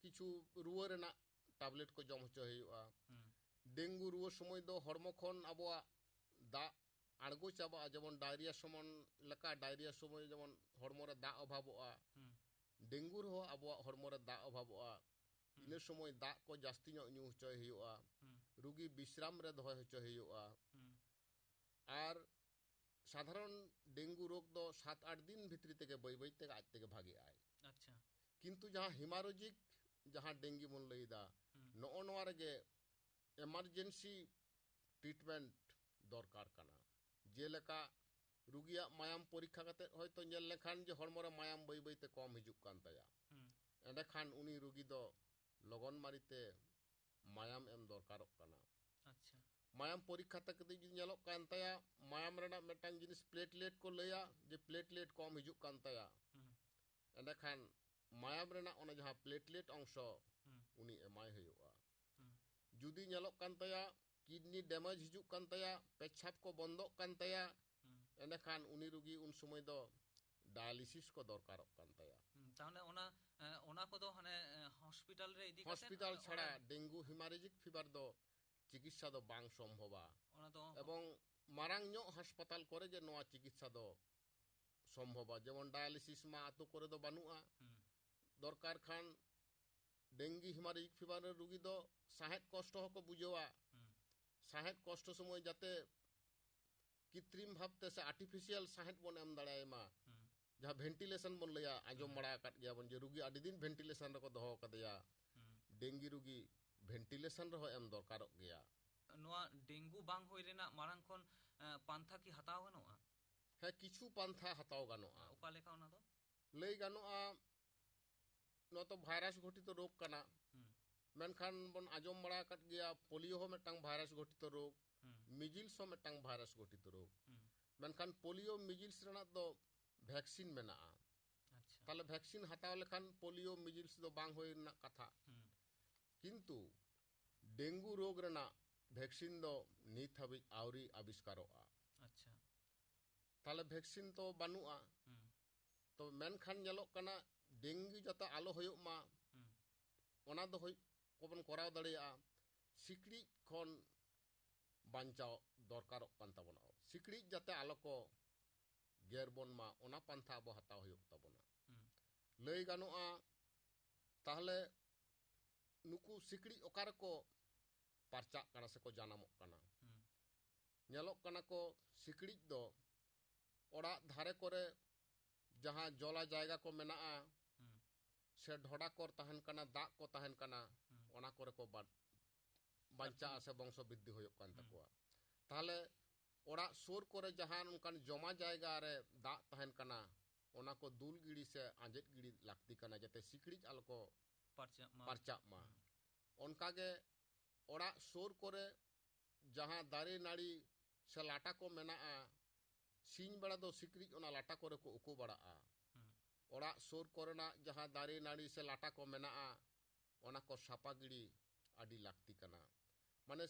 ᱠᱤᱪᱷᱩ ᱨᱩᱣᱟᱹ ᱨᱮᱱᱟᱜ ᱴᱮᱵᱞᱮᱴ ᱠᱚ ᱡᱚᱢ ᱦᱚᱪᱚ ᱦᱩᱭᱩᱜᱼᱟ᱾ ᱦᱩᱸ᱾ ᱰᱮᱝᱜᱩ ᱨᱩᱣᱟᱹ ᱥᱚᱢᱚᱭ ᱫᱚ ᱦᱚᱲᱢᱚ ᱠᱷᱚᱱ ᱟᱵᱚᱣᱟᱜ ᱫᱟᱜ ᱟᱬᱜᱚ ᱪᱟᱵᱟᱜᱼᱟ, ᱡᱮᱢᱚᱱ ᱰᱟᱭᱨᱤᱭᱟ ᱥᱚᱢᱚᱱ ᱞᱮᱠᱟ, ᱰᱟᱭᱨᱤᱭᱟ ᱥᱚᱢᱚᱭ ᱡᱮᱢᱚᱱ ᱦᱚᱲᱢᱚ ᱨᱮ ᱫᱟᱜ ᱚᱵᱷᱟᱵᱚᱜᱼᱟ, ᱦᱩᱸ᱾ ᱰᱮᱝᱜᱩ ᱨᱮᱦᱚᱸ ᱟᱵᱚᱣᱟᱜ ᱦᱚᱲᱢᱚ ᱨᱮ ᱫᱟᱜ ᱚᱵᱷᱟᱵᱚᱜᱼᱟ᱾ ᱦᱩᱸ᱾ ᱤᱱᱟᱹ ᱥᱚᱢᱚᱭ ᱫᱟᱜ ᱠᱚ ᱡᱟᱹᱥᱛᱤ ᱧᱚᱜ ᱧᱩ ᱦᱚᱪᱚᱭ ᱦᱩᱭᱩᱜᱼᱟ᱾ ᱦᱩᱸ᱾ ᱨᱩᱜᱤ ᱵᱤᱥᱨᱟᱢ ᱨᱮ ᱫᱚᱦᱚᱭ ᱦᱚᱪᱚᱭ ᱦᱩᱭᱩᱜᱼᱟ᱾ ᱦᱩᱸ᱾ ᱟᱨ ᱥᱟᱫᱷᱟᱨᱚᱱ ᱰᱮᱝᱜᱩ ᱨᱳᱜᱽ ᱫᱚ ᱥᱟᱛ ᱟᱴ ᱫᱤᱱ ᱵᱷᱤᱛᱨᱤ ᱛᱮᱜᱮ ᱵᱟᱹᱭ ᱵᱟᱹᱭ ᱛᱮᱜᱮ ᱟᱡ ᱛᱮᱜᱮ ᱵᱷᱟᱜᱮᱜ ᱟᱭ᱾ ᱟᱪᱪᱷᱟ᱾ ᱠᱤᱱᱛᱩ ᱡᱟᱦᱟᱸ ᱦᱮᱢᱟᱨᱳᱡᱤᱠ, ᱡᱟᱦᱟᱸ ᱰᱮᱝᱜᱤ ᱵᱚᱱ ᱞᱟᱹᱭᱫᱟ, ᱦᱩᱸ᱾ ᱱᱚᱜᱼᱚ ᱱᱚᱣᱟ ᱨᱮᱜᱮ ᱮᱢᱟᱨᱡᱮᱱᱥᱤ ᱴᱨᱤᱴᱢᱮᱱᱴ ᱫᱚᱨᱠᱟᱨ ᱠᱟᱱᱟ᱾ ᱡᱮᱞᱮᱠᱟ ᱨᱩᱜᱤᱭᱟᱜ ᱢᱟᱭᱟᱢ ᱯᱚᱨᱤᱠᱠᱷᱟ ᱠᱟᱛᱮ ᱦᱚᱭᱛᱳ ᱧᱮᱞ ᱞᱮᱠᱷᱟᱱ ᱡᱮ ᱦᱚᱲᱢᱚ ᱨᱮ ᱢᱟᱭᱟᱢ ᱵᱟᱹᱭ ᱵᱟᱹᱭ ᱛᱮ ᱠᱚᱢ ᱦᱤᱡᱩᱜ ᱠᱟᱱ ᱛᱟᱭᱟ, ᱦᱩᱸ᱾ ᱮᱸᱰᱮᱠᱷᱟᱱ ᱩᱱᱤ ᱨᱩᱜᱤ ᱫᱚ ᱞᱚᱜᱚᱱ ᱢᱟᱹᱨᱤᱛᱮ ᱢᱟᱭᱟᱢ ᱮᱢ ᱫᱚᱨᱠᱟᱨᱚᱜ ᱠᱟᱱᱟ᱾ ᱟᱪᱪᱷᱟ᱾ ᱢᱟᱭᱟᱢ ᱯᱚᱨᱤᱠᱠᱷᱟ ᱛᱮ ᱠᱟᱛᱮ ᱡᱩᱫᱤ ᱧᱮᱞᱚᱜ ᱠᱟᱱ ᱛᱟᱭᱟ, ᱢᱟᱭᱟᱢ ᱨᱮᱱᱟᱜ ᱢᱤᱫᱴᱟᱝ ᱡᱤᱱᱤᱥ ᱯᱞᱮᱴᱞᱮᱴ ᱠᱚ ᱞᱟᱹᱭᱟ, ᱡᱮ ᱯᱞᱮᱴᱞᱮᱴ ᱠᱚᱢ ᱦᱤᱡᱩᱜ ᱠᱟᱱ ᱛᱟᱭᱟ, ᱦᱩᱸ᱾ ᱮᱸᱰᱮᱠᱷᱟᱱ ᱢᱟᱭᱟᱢ ᱨᱮᱱᱟᱜ ᱚᱱᱟ ᱡᱟᱦᱟᱸ ᱯᱞᱮᱴᱞᱮᱴ ᱚᱝᱥᱚ, ᱦᱩᱸ᱾ ᱩᱱᱤ ᱮᱢᱟᱭ ᱦᱩᱭᱩᱜᱼᱟ᱾ ᱦᱩᱸ᱾ ᱡᱩᱫᱤ ᱧᱮᱞᱚᱜ ᱠᱟᱱ ᱛᱟᱭᱟ ᱠᱤᱰᱱᱤ ᱰᱮᱢᱮᱡᱽ ᱦᱤᱡᱩᱜ ᱠᱟᱱ ᱛᱟᱭᱟ, ᱯᱮᱪᱷᱟᱯ ᱠᱚ ᱵᱚᱱᱫᱚᱜ ᱠᱟᱱ ᱛᱟᱭᱟ, ᱦᱩᱸ᱾ ᱮᱸᱰᱮᱠᱷᱟᱱ ᱩᱱᱤ ᱨᱩᱜᱤ ᱩᱱ ᱥᱚᱢᱚᱭ ᱫᱚ ᱰᱟᱭᱟᱞᱤᱥᱤᱥ ᱠᱚ ᱫᱚᱨᱠᱟᱨᱚᱜ ᱠᱟᱱ ᱛᱟᱭᱟ᱾ ᱦᱩᱸ, ᱛᱟᱦᱚᱞᱮ ᱚᱱᱟ, ᱮ, ᱚᱱᱟ ᱠᱚᱫᱚ ᱦᱟᱱᱮ, ᱮ, ᱦᱚᱥᱯᱤᱴᱟᱞ ᱨᱮ ᱤᱫᱤ ᱠᱟᱛᱮ, ᱦᱚᱥᱯᱤᱴᱟᱞ ᱮ, ᱪᱷᱟᱲᱟ ᱚᱱᱟ ᱰᱮᱝᱜᱩ ᱦᱮᱢᱟᱨᱮᱡᱤᱠ ᱯᱷᱤᱵᱟᱨ ᱫᱚ ᱪᱤᱠᱤᱛᱥᱟ ᱫᱚ ᱵᱟᱝ ᱥᱚᱢᱵᱷᱚᱵᱟ᱾ ᱚᱱᱟ ᱫᱚ ᱮᱵᱚᱝ ᱢᱟᱨᱟᱝ ᱧᱚᱜ ᱦᱟᱥᱯᱟᱛᱟᱞ ᱠᱚᱨᱮ ᱜᱮ ᱱᱚᱣᱟ ᱪᱤᱠᱤᱛᱥᱟ ᱫᱚ ᱥᱚᱢᱵᱷᱚᱵᱟ᱾ ᱡᱮᱢᱚᱱ ᱰᱟᱭᱟᱞᱤᱥᱤᱥ ᱢᱟ ᱟᱛᱳ ᱠᱚᱨᱮ ᱫᱚ ᱵᱟᱹᱱᱩᱜᱼᱟ᱾ ᱦᱩᱸ᱾ ᱫᱚᱨᱠᱟᱨ ᱠᱷᱟᱱ ᱰᱮᱝᱜᱤ ᱦᱮᱢᱟᱨᱮᱡᱤᱠ ᱯᱷᱤᱵᱟᱨ ᱨᱮ ᱨᱩᱜᱤ ᱫᱚ ᱥᱟᱦᱮᱫ ᱠᱚᱥᱴᱚ ᱦᱚᱸᱠᱚ ᱵᱩᱡᱷᱟᱹᱣᱟ᱾ ᱦᱩᱸ᱾ ᱥᱟᱦᱮᱫ ᱠᱚᱥᱴᱚ ᱥᱚᱢᱚᱭ ᱡᱟᱛᱮ ᱠᱤᱛᱨᱤᱢ ᱵᱷᱟᱵᱛᱮ ᱥᱮ ᱟᱨᱴᱤᱯᱷᱤᱥᱤᱭᱟᱞ ᱥᱟᱦᱮᱫ ᱵᱚᱱ ᱮᱢ ᱫᱟᱲᱮᱭᱟᱭ ᱢᱟ᱾ ᱦᱩᱸ᱾ ᱡᱟᱦᱟᱸ ᱵᱷᱮᱱᱴᱤᱞᱮᱥᱚᱱ ᱵᱚᱱ ᱞᱟᱹᱭᱟ, ᱟᱸᱡᱚᱢ ᱦᱩᱸ᱾ ᱵᱟᱲᱟ ᱟᱠᱟᱫ ᱜᱮᱭᱟ ᱵᱚᱱ ᱡᱮ ᱨᱩᱜᱤ ᱟᱹᱰᱤ ᱫᱤᱱ ᱵᱷᱮᱱᱴᱤᱞᱮᱥᱚᱱ ᱨᱮᱠᱚ ᱫᱚᱦᱚ ᱟᱠᱟᱫᱮᱭᱟ᱾ ᱦᱩᱸ᱾ ᱰᱮᱝᱜᱤ ᱨᱩᱜᱤ ᱵᱷᱮᱱᱴᱤᱞᱮᱥᱚᱱ ᱨᱮᱦᱚᱸ ᱮᱢ ᱫᱚᱨᱠᱟᱨᱚᱜ ᱜᱮᱭᱟ᱾ ᱱᱚᱣᱟ ᱰᱮᱝᱜᱩ ᱵᱟᱝ ᱦᱩᱭ ᱨᱮᱱᱟᱜ ᱢᱟᱲᱟᱝ ᱠᱷᱚᱱ, ᱮ, ᱯᱟᱱᱛᱷᱟ ᱠᱤ ᱦᱟᱛᱟᱣ ᱜᱟᱱᱚᱜᱼᱟ? ᱦᱮᱸ, ᱠᱤᱪᱷᱩ ᱯᱟᱱᱛᱷᱟ ᱦᱟᱛᱟᱣ ᱜᱟᱱᱚᱜᱼᱟ᱾ ᱚᱠᱟ ᱞᱮᱠᱟ ᱚᱱᱟ ᱫᱚ? ᱞᱟᱹᱭ ᱜᱟᱱᱚᱜᱼᱟ, ᱱᱚᱣᱟ ᱛᱚ ᱵᱷᱟᱭᱨᱟᱥ ᱜᱷᱚᱴᱤᱛ ᱨᱳᱜᱽ ᱠᱟᱱᱟ᱾ ᱦᱩᱸ᱾ ᱢᱮᱱᱠᱷᱟᱱ ᱵᱚᱱ ᱟᱸᱡᱚᱢ ᱵᱟᱲᱟ ᱟᱠᱟᱫ ᱜᱮᱭᱟ, ᱯᱳᱞᱤᱭᱳ ᱦᱚᱸ ᱢᱤᱫᱴᱟᱝ ᱵᱷᱟᱭᱨᱟᱥ ᱜᱷᱚᱴᱤᱛ ᱨᱳᱜᱽ, ᱦᱩᱸ᱾ ᱢᱤᱡᱤᱞᱥ ᱦᱚᱸ ᱢᱤᱫᱴᱟᱝ ᱵᱷᱟᱭᱨᱟᱥ ᱜᱷᱚᱴᱤᱛ ᱨᱳᱜᱽ᱾ ᱦᱩᱸ᱾ ᱢᱮᱱᱠᱷᱟᱱ ᱯᱳᱞᱤᱭᱳ ᱢᱤᱡᱤᱞᱥ ᱨᱮᱱᱟᱜ ᱫᱚ ᱵᱷᱮᱠᱥᱤᱱ ᱢᱮᱱᱟᱜᱼᱟ᱾ ᱟᱪᱪᱷᱟ᱾ ᱛᱟᱦᱞᱮ ᱵᱷᱮᱠᱥᱤᱱ ᱦᱟᱛᱟᱣ ᱞᱮᱠᱷᱟᱱ ᱯᱳᱞᱤᱭᱳ ᱢᱤᱡᱤᱞᱥ ᱫᱚ ᱵᱟᱝ ᱦᱩᱭ ᱨᱮᱱᱟᱜ ᱠᱟᱛᱷᱟ᱾ ᱦᱩᱸ᱾ ᱠᱤᱱᱛᱩ ᱰᱮᱝᱜᱩ ᱨᱳᱜᱽ ᱨᱮᱱᱟᱜ ᱵᱷᱮᱠᱥᱤᱱ ᱫᱚ ᱱᱤᱛ ᱦᱟᱹᱵᱤᱡ ᱟᱹᱣᱨᱤ ᱟᱵᱤᱥᱠᱟᱨᱚᱜᱼᱟ᱾ ᱟᱪᱪᱷᱟ᱾ ᱛᱟᱦᱞᱮ ᱵᱷᱮᱠᱥᱤᱱ ᱛᱚ ᱵᱟᱹᱱᱩᱜᱼᱟ᱾ ᱦᱩᱸ᱾ ᱛᱚ ᱢᱮᱱᱠᱷᱟᱱ ᱧᱮᱞᱚᱜ ᱠᱟᱱᱟ, ᱰᱮᱝᱜᱩ ᱡᱟᱛᱮ ᱟᱞᱚ ᱦᱩᱭᱩᱜ ᱢᱟ, ᱦᱩᱸ᱾ ᱚᱱᱟ ᱫᱚ ᱦᱩᱭ ᱠᱚᱵᱚᱱ ᱠᱚᱨᱟᱣ ᱫᱟᱲᱮᱭᱟᱜᱼᱟ ᱥᱤᱠᱲᱤᱡ ᱠᱷᱚᱱ ᱵᱟᱧᱪᱟᱣ ᱫᱚᱨᱠᱟᱨᱚᱜ ᱠᱟᱱ ᱛᱟᱵᱚᱱᱟ᱾ ᱥᱤᱠᱲᱤᱡ ᱡᱟᱛᱮ ᱟᱞᱚ ᱠᱚ ᱜᱮᱨ ᱵᱚᱱ ᱢᱟ, ᱚᱱᱟ ᱯᱟᱱᱛᱷᱟ ᱟᱵᱚ ᱦᱟᱛᱟᱣ ᱦᱩᱭᱩᱜ ᱛᱟᱵᱚᱱᱟ᱾ ᱦᱩᱸ᱾ ᱞᱟᱹᱭ ᱜᱟᱱᱚᱜᱼᱟ, ᱛᱟᱦᱞᱮ ᱱᱩᱠᱩ ᱥᱤᱠᱲᱤᱡ ᱚᱠᱟ ᱨᱮᱠᱚ ᱯᱟᱨᱪᱟᱜ ᱠᱟᱱᱟ ᱥᱮᱠᱚ ᱡᱟᱱᱟᱢᱚᱜ ᱠᱟᱱᱟ? ᱦᱩᱸ᱾ ᱧᱮᱞᱚᱜ ᱠᱟᱱᱟ ᱠᱚ, ᱥᱤᱠᱲᱤᱡ ᱫᱚ ᱚᱲᱟᱜ ᱫᱷᱟᱨᱮ ᱠᱚᱨᱮ ᱡᱟᱦᱟᱸ ᱡᱚᱞᱟ ᱡᱟᱭᱜᱟ ᱠᱚ ᱢᱮᱱᱟᱜᱼᱟ, ᱦᱩᱸ᱾ ᱥᱮ ᱰᱷᱚᱰᱟ ᱠᱚᱨ ᱛᱟᱦᱮᱱ ᱠᱟᱱᱟ, ᱫᱟᱜ ᱠᱚ ᱛᱟᱦᱮᱱ ᱠᱟᱱᱟ, ᱦᱩᱸ᱾ ᱚᱱᱟ ᱠᱚᱨᱮ ᱠᱚ ᱵᱟ-, ᱵᱟᱧᱪᱟᱜᱼᱟ ᱥᱮ ᱵᱚᱝᱥᱚ ᱵᱨᱤᱫᱽᱫᱷᱤ ᱦᱩᱭᱩᱜ ᱠᱟᱱ ᱦᱩᱸ᱾ ᱛᱟᱠᱚᱣᱟ᱾ ᱛᱟᱦᱞᱮ ᱚᱲᱟᱜ ᱥᱩᱨ ᱠᱚᱨᱮ ᱡᱟᱦᱟᱸ ᱚᱱᱠᱟᱱ ᱡᱚᱢᱟ ᱡᱟᱭᱜᱟ ᱨᱮ ᱫᱟᱜ ᱛᱟᱦᱮᱱ ᱠᱟᱱᱟ, ᱚᱱᱟ ᱠᱚ ᱫᱩᱞ ᱜᱤᱲᱤ ᱥᱮ ᱟᱸᱡᱮᱫ ᱜᱤᱲᱤ ᱞᱟᱹᱠᱛᱤ ᱠᱟᱱᱟ, ᱡᱟᱛᱮ ᱥᱤᱠᱲᱤᱡ ᱟᱞᱚ ᱠᱚ ᱯᱟᱨᱪᱟᱜ ᱢᱟ᱾ ᱯᱟᱨᱪᱟᱜ ᱢᱟ᱾ ᱦᱩᱸ᱾ ᱚᱱᱠᱟᱜᱮ ᱚᱲᱟᱜ ᱥᱩᱨ ᱠᱚᱨᱮ ᱡᱟᱦᱟᱸ ᱫᱟᱨᱮ ᱱᱟᱹᱲᱤ ᱥᱮ ᱞᱟᱴᱟ ᱠᱚ ᱢᱮᱱᱟᱜᱼᱟ, ᱥᱤᱧ ᱵᱮᱲᱟ ᱫᱚ ᱥᱤᱠᱲᱤᱡ ᱚᱱᱟ ᱞᱟᱴᱟ ᱠᱚᱨᱮ ᱠᱚ ᱩᱠᱩ ᱵᱟᱲᱟᱜᱼᱟ᱾ ᱦᱩᱸ᱾ ᱚᱲᱟᱜ ᱥᱩᱨ ᱠᱚᱨᱮᱱᱟᱜ ᱡᱟᱦᱟᱸ ᱫᱟᱨᱮ ᱱᱟᱹᱲᱤ ᱥᱮ ᱞᱟᱴᱟ ᱠᱚ ᱢᱮᱱᱟᱜᱼᱟ, ᱚᱱᱟ ᱠᱚ ᱥᱟᱯᱟ ᱜᱤᱲᱤ ᱟᱹᱰᱤ ᱞᱟᱹᱠᱛᱤ ᱠᱟᱱᱟ᱾ ᱢᱟᱱᱮ,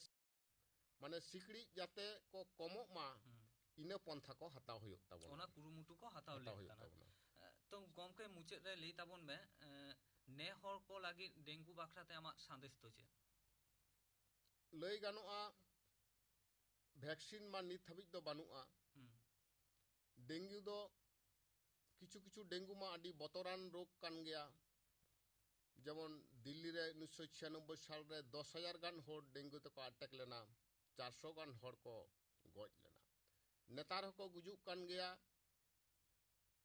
ᱢᱟᱱᱮ ᱥᱤᱠᱲᱤᱡ ᱡᱟᱛᱮ ᱠᱚ ᱠᱚᱢᱚᱜ ᱢᱟ, ᱦᱩᱸ᱾ ᱤᱱᱟᱹ ᱯᱚᱱᱛᱷᱟ ᱠᱚ ᱦᱟᱛᱟᱣ ᱦᱩᱭᱩᱜ ᱛᱟᱵᱚᱱᱟ᱾ ᱚᱱᱟ ᱠᱩᱨᱩᱢᱩᱴᱩ ᱠᱚ ᱦᱟᱛᱟᱣ ᱦᱟᱛᱟᱣ ᱞᱟᱹᱠ ᱦᱩᱭᱩᱜ ᱠᱟᱱᱟ᱾ ᱛᱟᱵᱚᱱᱟ᱾ ᱮ, ᱛᱚ ᱜᱚᱢᱠᱮ, ᱢᱩᱪᱟᱹᱫ ᱨᱮ ᱞᱟᱹᱭ ᱛᱟᱵᱚᱱ ᱢᱮ, ᱮ, ᱱᱮ ᱦᱚᱲ ᱠᱚ ᱞᱟᱹᱜᱤᱫ ᱰᱮᱝᱜᱩ ᱵᱟᱠᱷᱨᱟᱛᱮ ᱟᱢᱟᱜ ᱥᱟᱸᱫᱮᱥ ᱫᱚ ᱪᱮᱫ? ᱞᱟᱹᱭ ᱜᱟᱱᱚᱜᱼᱟ, ᱵᱷᱮᱠᱥᱤᱱ ᱢᱟ ᱱᱤᱛ ᱦᱟᱹᱵᱤᱡ ᱫᱚ ᱵᱟᱹᱱᱩᱜᱼᱟ᱾ ᱦᱩᱸ᱾ ᱰᱮᱝᱜᱩ ᱫᱚ, ᱠᱤᱪᱷᱩ ᱠᱤᱪᱷᱩ ᱰᱮᱝᱜᱩ ᱢᱟ ᱟᱹᱰᱤ ᱵᱚᱛᱚᱨᱟᱱ ᱨᱳᱜᱽ ᱠᱟᱱ ᱜᱮᱭᱟ᱾ ᱡᱮᱢᱚᱱ ᱫᱤᱞᱞᱤ ᱨᱮ ᱩᱱᱤᱥᱥᱚ ᱪᱷᱤᱭᱟᱱᱚᱵᱵᱳᱭ ᱥᱟᱞ ᱨᱮ ᱫᱚᱥ ᱦᱟᱡᱟᱨ ᱜᱟᱱ ᱦᱚᱲ ᱰᱮᱝᱜᱩ ᱛᱮᱠᱚ ᱟᱴᱮᱠ ᱞᱮᱱᱟ, ᱪᱟᱨᱥᱚ ᱜᱟᱱ ᱦᱚᱲ ᱠᱚ ᱜᱚᱡ ᱞᱮᱱᱟ᱾ ᱱᱮᱛᱟᱨ ᱦᱚᱸᱠᱚ ᱜᱩᱡᱩᱜ ᱠᱟᱱ ᱜᱮᱭᱟ᱾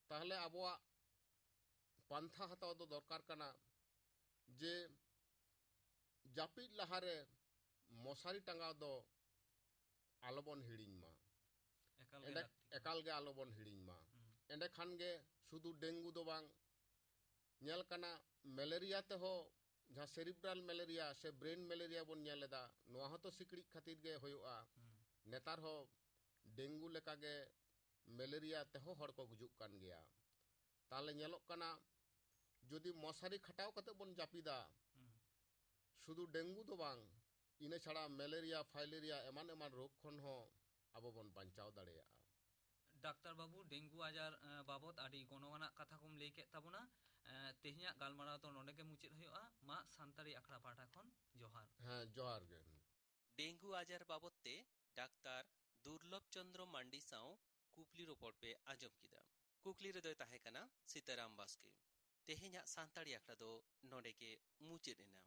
ᱛᱟᱦᱞᱮ ᱟᱵᱚᱣᱟᱜ ᱯᱟᱱᱛᱷᱟ ᱦᱟᱛᱟᱣ ᱫᱚ ᱫᱚᱨᱠᱟᱨ ᱠᱟᱱᱟ ᱡᱮ ᱡᱟᱹᱯᱤᱫ ᱞᱟᱦᱟᱨᱮ ᱢᱚᱥᱟᱨᱤ ᱴᱟᱸᱜᱟᱣ ᱫᱚ ᱟᱞᱚᱵᱚᱱ ᱦᱤᱲᱤᱧ ᱢᱟ᱾ ᱮᱠᱟᱞ ᱜᱮ ᱮᱸᱰᱮ-, ᱞᱟᱹᱠᱛᱤ ᱠᱟᱱᱟ᱾ ᱮᱠᱟᱞ ᱜᱮ ᱟᱞᱚᱵᱚᱱ ᱦᱤᱲᱤᱧ ᱢᱟ᱾ ᱦᱩᱸ᱾ ᱮᱸᱰᱮᱠᱷᱟᱱ ᱜᱮ ᱥᱩᱫᱷᱩ ᱰᱮᱝᱜᱩ ᱫᱚ ᱵᱟᱝ, ᱧᱮᱞ ᱠᱟᱱᱟ ᱢᱮᱞᱮᱨᱤᱭᱟ ᱛᱮᱦᱚᱸ, ᱡᱟᱦᱟᱸ ᱥᱮᱨᱤᱵᱨᱟᱞ ᱢᱮᱞᱮᱨᱤᱭᱟ ᱥᱮ ᱵᱨᱮᱱ ᱢᱮᱞᱮᱨᱤᱭᱟ ᱵᱚᱱ ᱧᱮᱞ ᱮᱫᱟ, ᱱᱚᱣᱟ ᱦᱚᱸᱛᱚ ᱥᱤᱠᱲᱤᱡ ᱠᱷᱟᱹᱛᱤᱨ ᱜᱮ ᱦᱩᱭᱩᱜᱼᱟ᱾ ᱦᱩᱸ᱾ ᱱᱮᱛᱟᱨ ᱦᱚᱸ ᱰᱮᱝᱜᱩ ᱞᱮᱠᱟᱜᱮ ᱢᱮᱞᱮᱨᱤᱭᱟ ᱛᱮᱦᱚᱸ ᱦᱚᱲ ᱠᱚ ᱜᱩᱡᱩᱜ ᱠᱟᱱ ᱜᱮᱭᱟ᱾ ᱛᱟᱦᱞᱮ ᱧᱮᱞᱚᱜ ᱠᱟᱱᱟ, ᱡᱩᱫᱤ ᱢᱚᱥᱟᱨᱤ ᱠᱷᱟᱴᱟᱣ ᱠᱟᱛᱮ ᱵᱚᱱ ᱡᱟᱹᱯᱤᱫᱟ, ᱦᱩᱸ᱾ ᱥᱩᱫᱷᱩ ᱰᱮᱝᱜᱩ ᱫᱚ ᱵᱟᱝ, ᱤᱱᱟᱹ ᱪᱷᱟᱲᱟ ᱢᱮᱞᱮᱨᱤᱭᱟ, ᱯᱷᱟᱭᱞᱮᱨᱤᱭᱟ ᱮᱢᱟᱱ ᱮᱢᱟᱱ ᱨᱳᱜᱽ ᱠᱷᱚᱱ ᱦᱚᱸ ᱟᱵᱚ ᱵᱚᱱ ᱵᱟᱧᱪᱟᱣ ᱫᱟᱲᱮᱭᱟᱜᱼᱟ᱾ ᱰᱟᱠᱛᱟᱨ ᱵᱟᱹᱵᱩ, ᱰᱮᱝᱜᱩ ᱟᱡᱟᱨ, ᱮ, ᱵᱟᱵᱚᱛ ᱟᱹᱰᱤ ᱜᱚᱱᱚᱝ ᱟᱱᱟᱜ ᱠᱟᱛᱷᱟ ᱠᱚᱢ ᱞᱟᱹᱭ ᱠᱮᱫ ᱛᱟᱵᱚᱱᱟ᱾ ᱮ, ᱛᱮᱦᱮᱧᱟᱜ ᱜᱟᱞᱢᱟᱨᱟᱣ ᱫᱚ ᱱᱚᱰᱮ ᱜᱮ ᱢᱩᱪᱟᱹᱫ ᱦᱩᱭᱩᱜᱼᱟ᱾ ᱢᱟ ᱥᱟᱱᱛᱟᱲᱤ ᱟᱠᱷᱲᱟ ᱯᱟᱦᱴᱟ ᱠᱷᱚᱱ ᱡᱚᱦᱟᱨ᱾ ᱦᱮᱸ, ᱡᱚᱦᱟᱨ ᱜᱮ᱾ ᱰᱮᱝᱜᱩ ᱟᱡᱟᱨ ᱵᱟᱵᱚᱛ ᱛᱮ ᱰᱟᱠᱛᱟᱨ ᱫᱩᱨᱞᱚᱵᱷ ᱪᱚᱸᱫᱽᱨᱚ ᱢᱟᱱᱰᱤ ᱥᱟᱶ ᱠᱩᱠᱞᱤ ᱨᱚᱯᱚᱲ ᱯᱮ ᱟᱸᱡᱚᱢ ᱠᱮᱫᱟ᱾ ᱠᱩᱠᱞᱤ ᱨᱮᱫᱚᱭ ᱛᱟᱦᱮᱸ ᱠᱟᱱᱟ ᱥᱤᱛᱟᱨᱟᱢ ᱵᱟᱥᱠᱮ᱾ ᱛᱮᱦᱮᱧᱟᱜ ᱥᱟᱱᱛᱟᱲᱤ ᱟᱠᱷᱲᱟ ᱫᱚ ᱱᱚᱰᱮ ᱜᱮ ᱢᱩᱪᱟᱹᱫ ᱮᱱᱟ᱾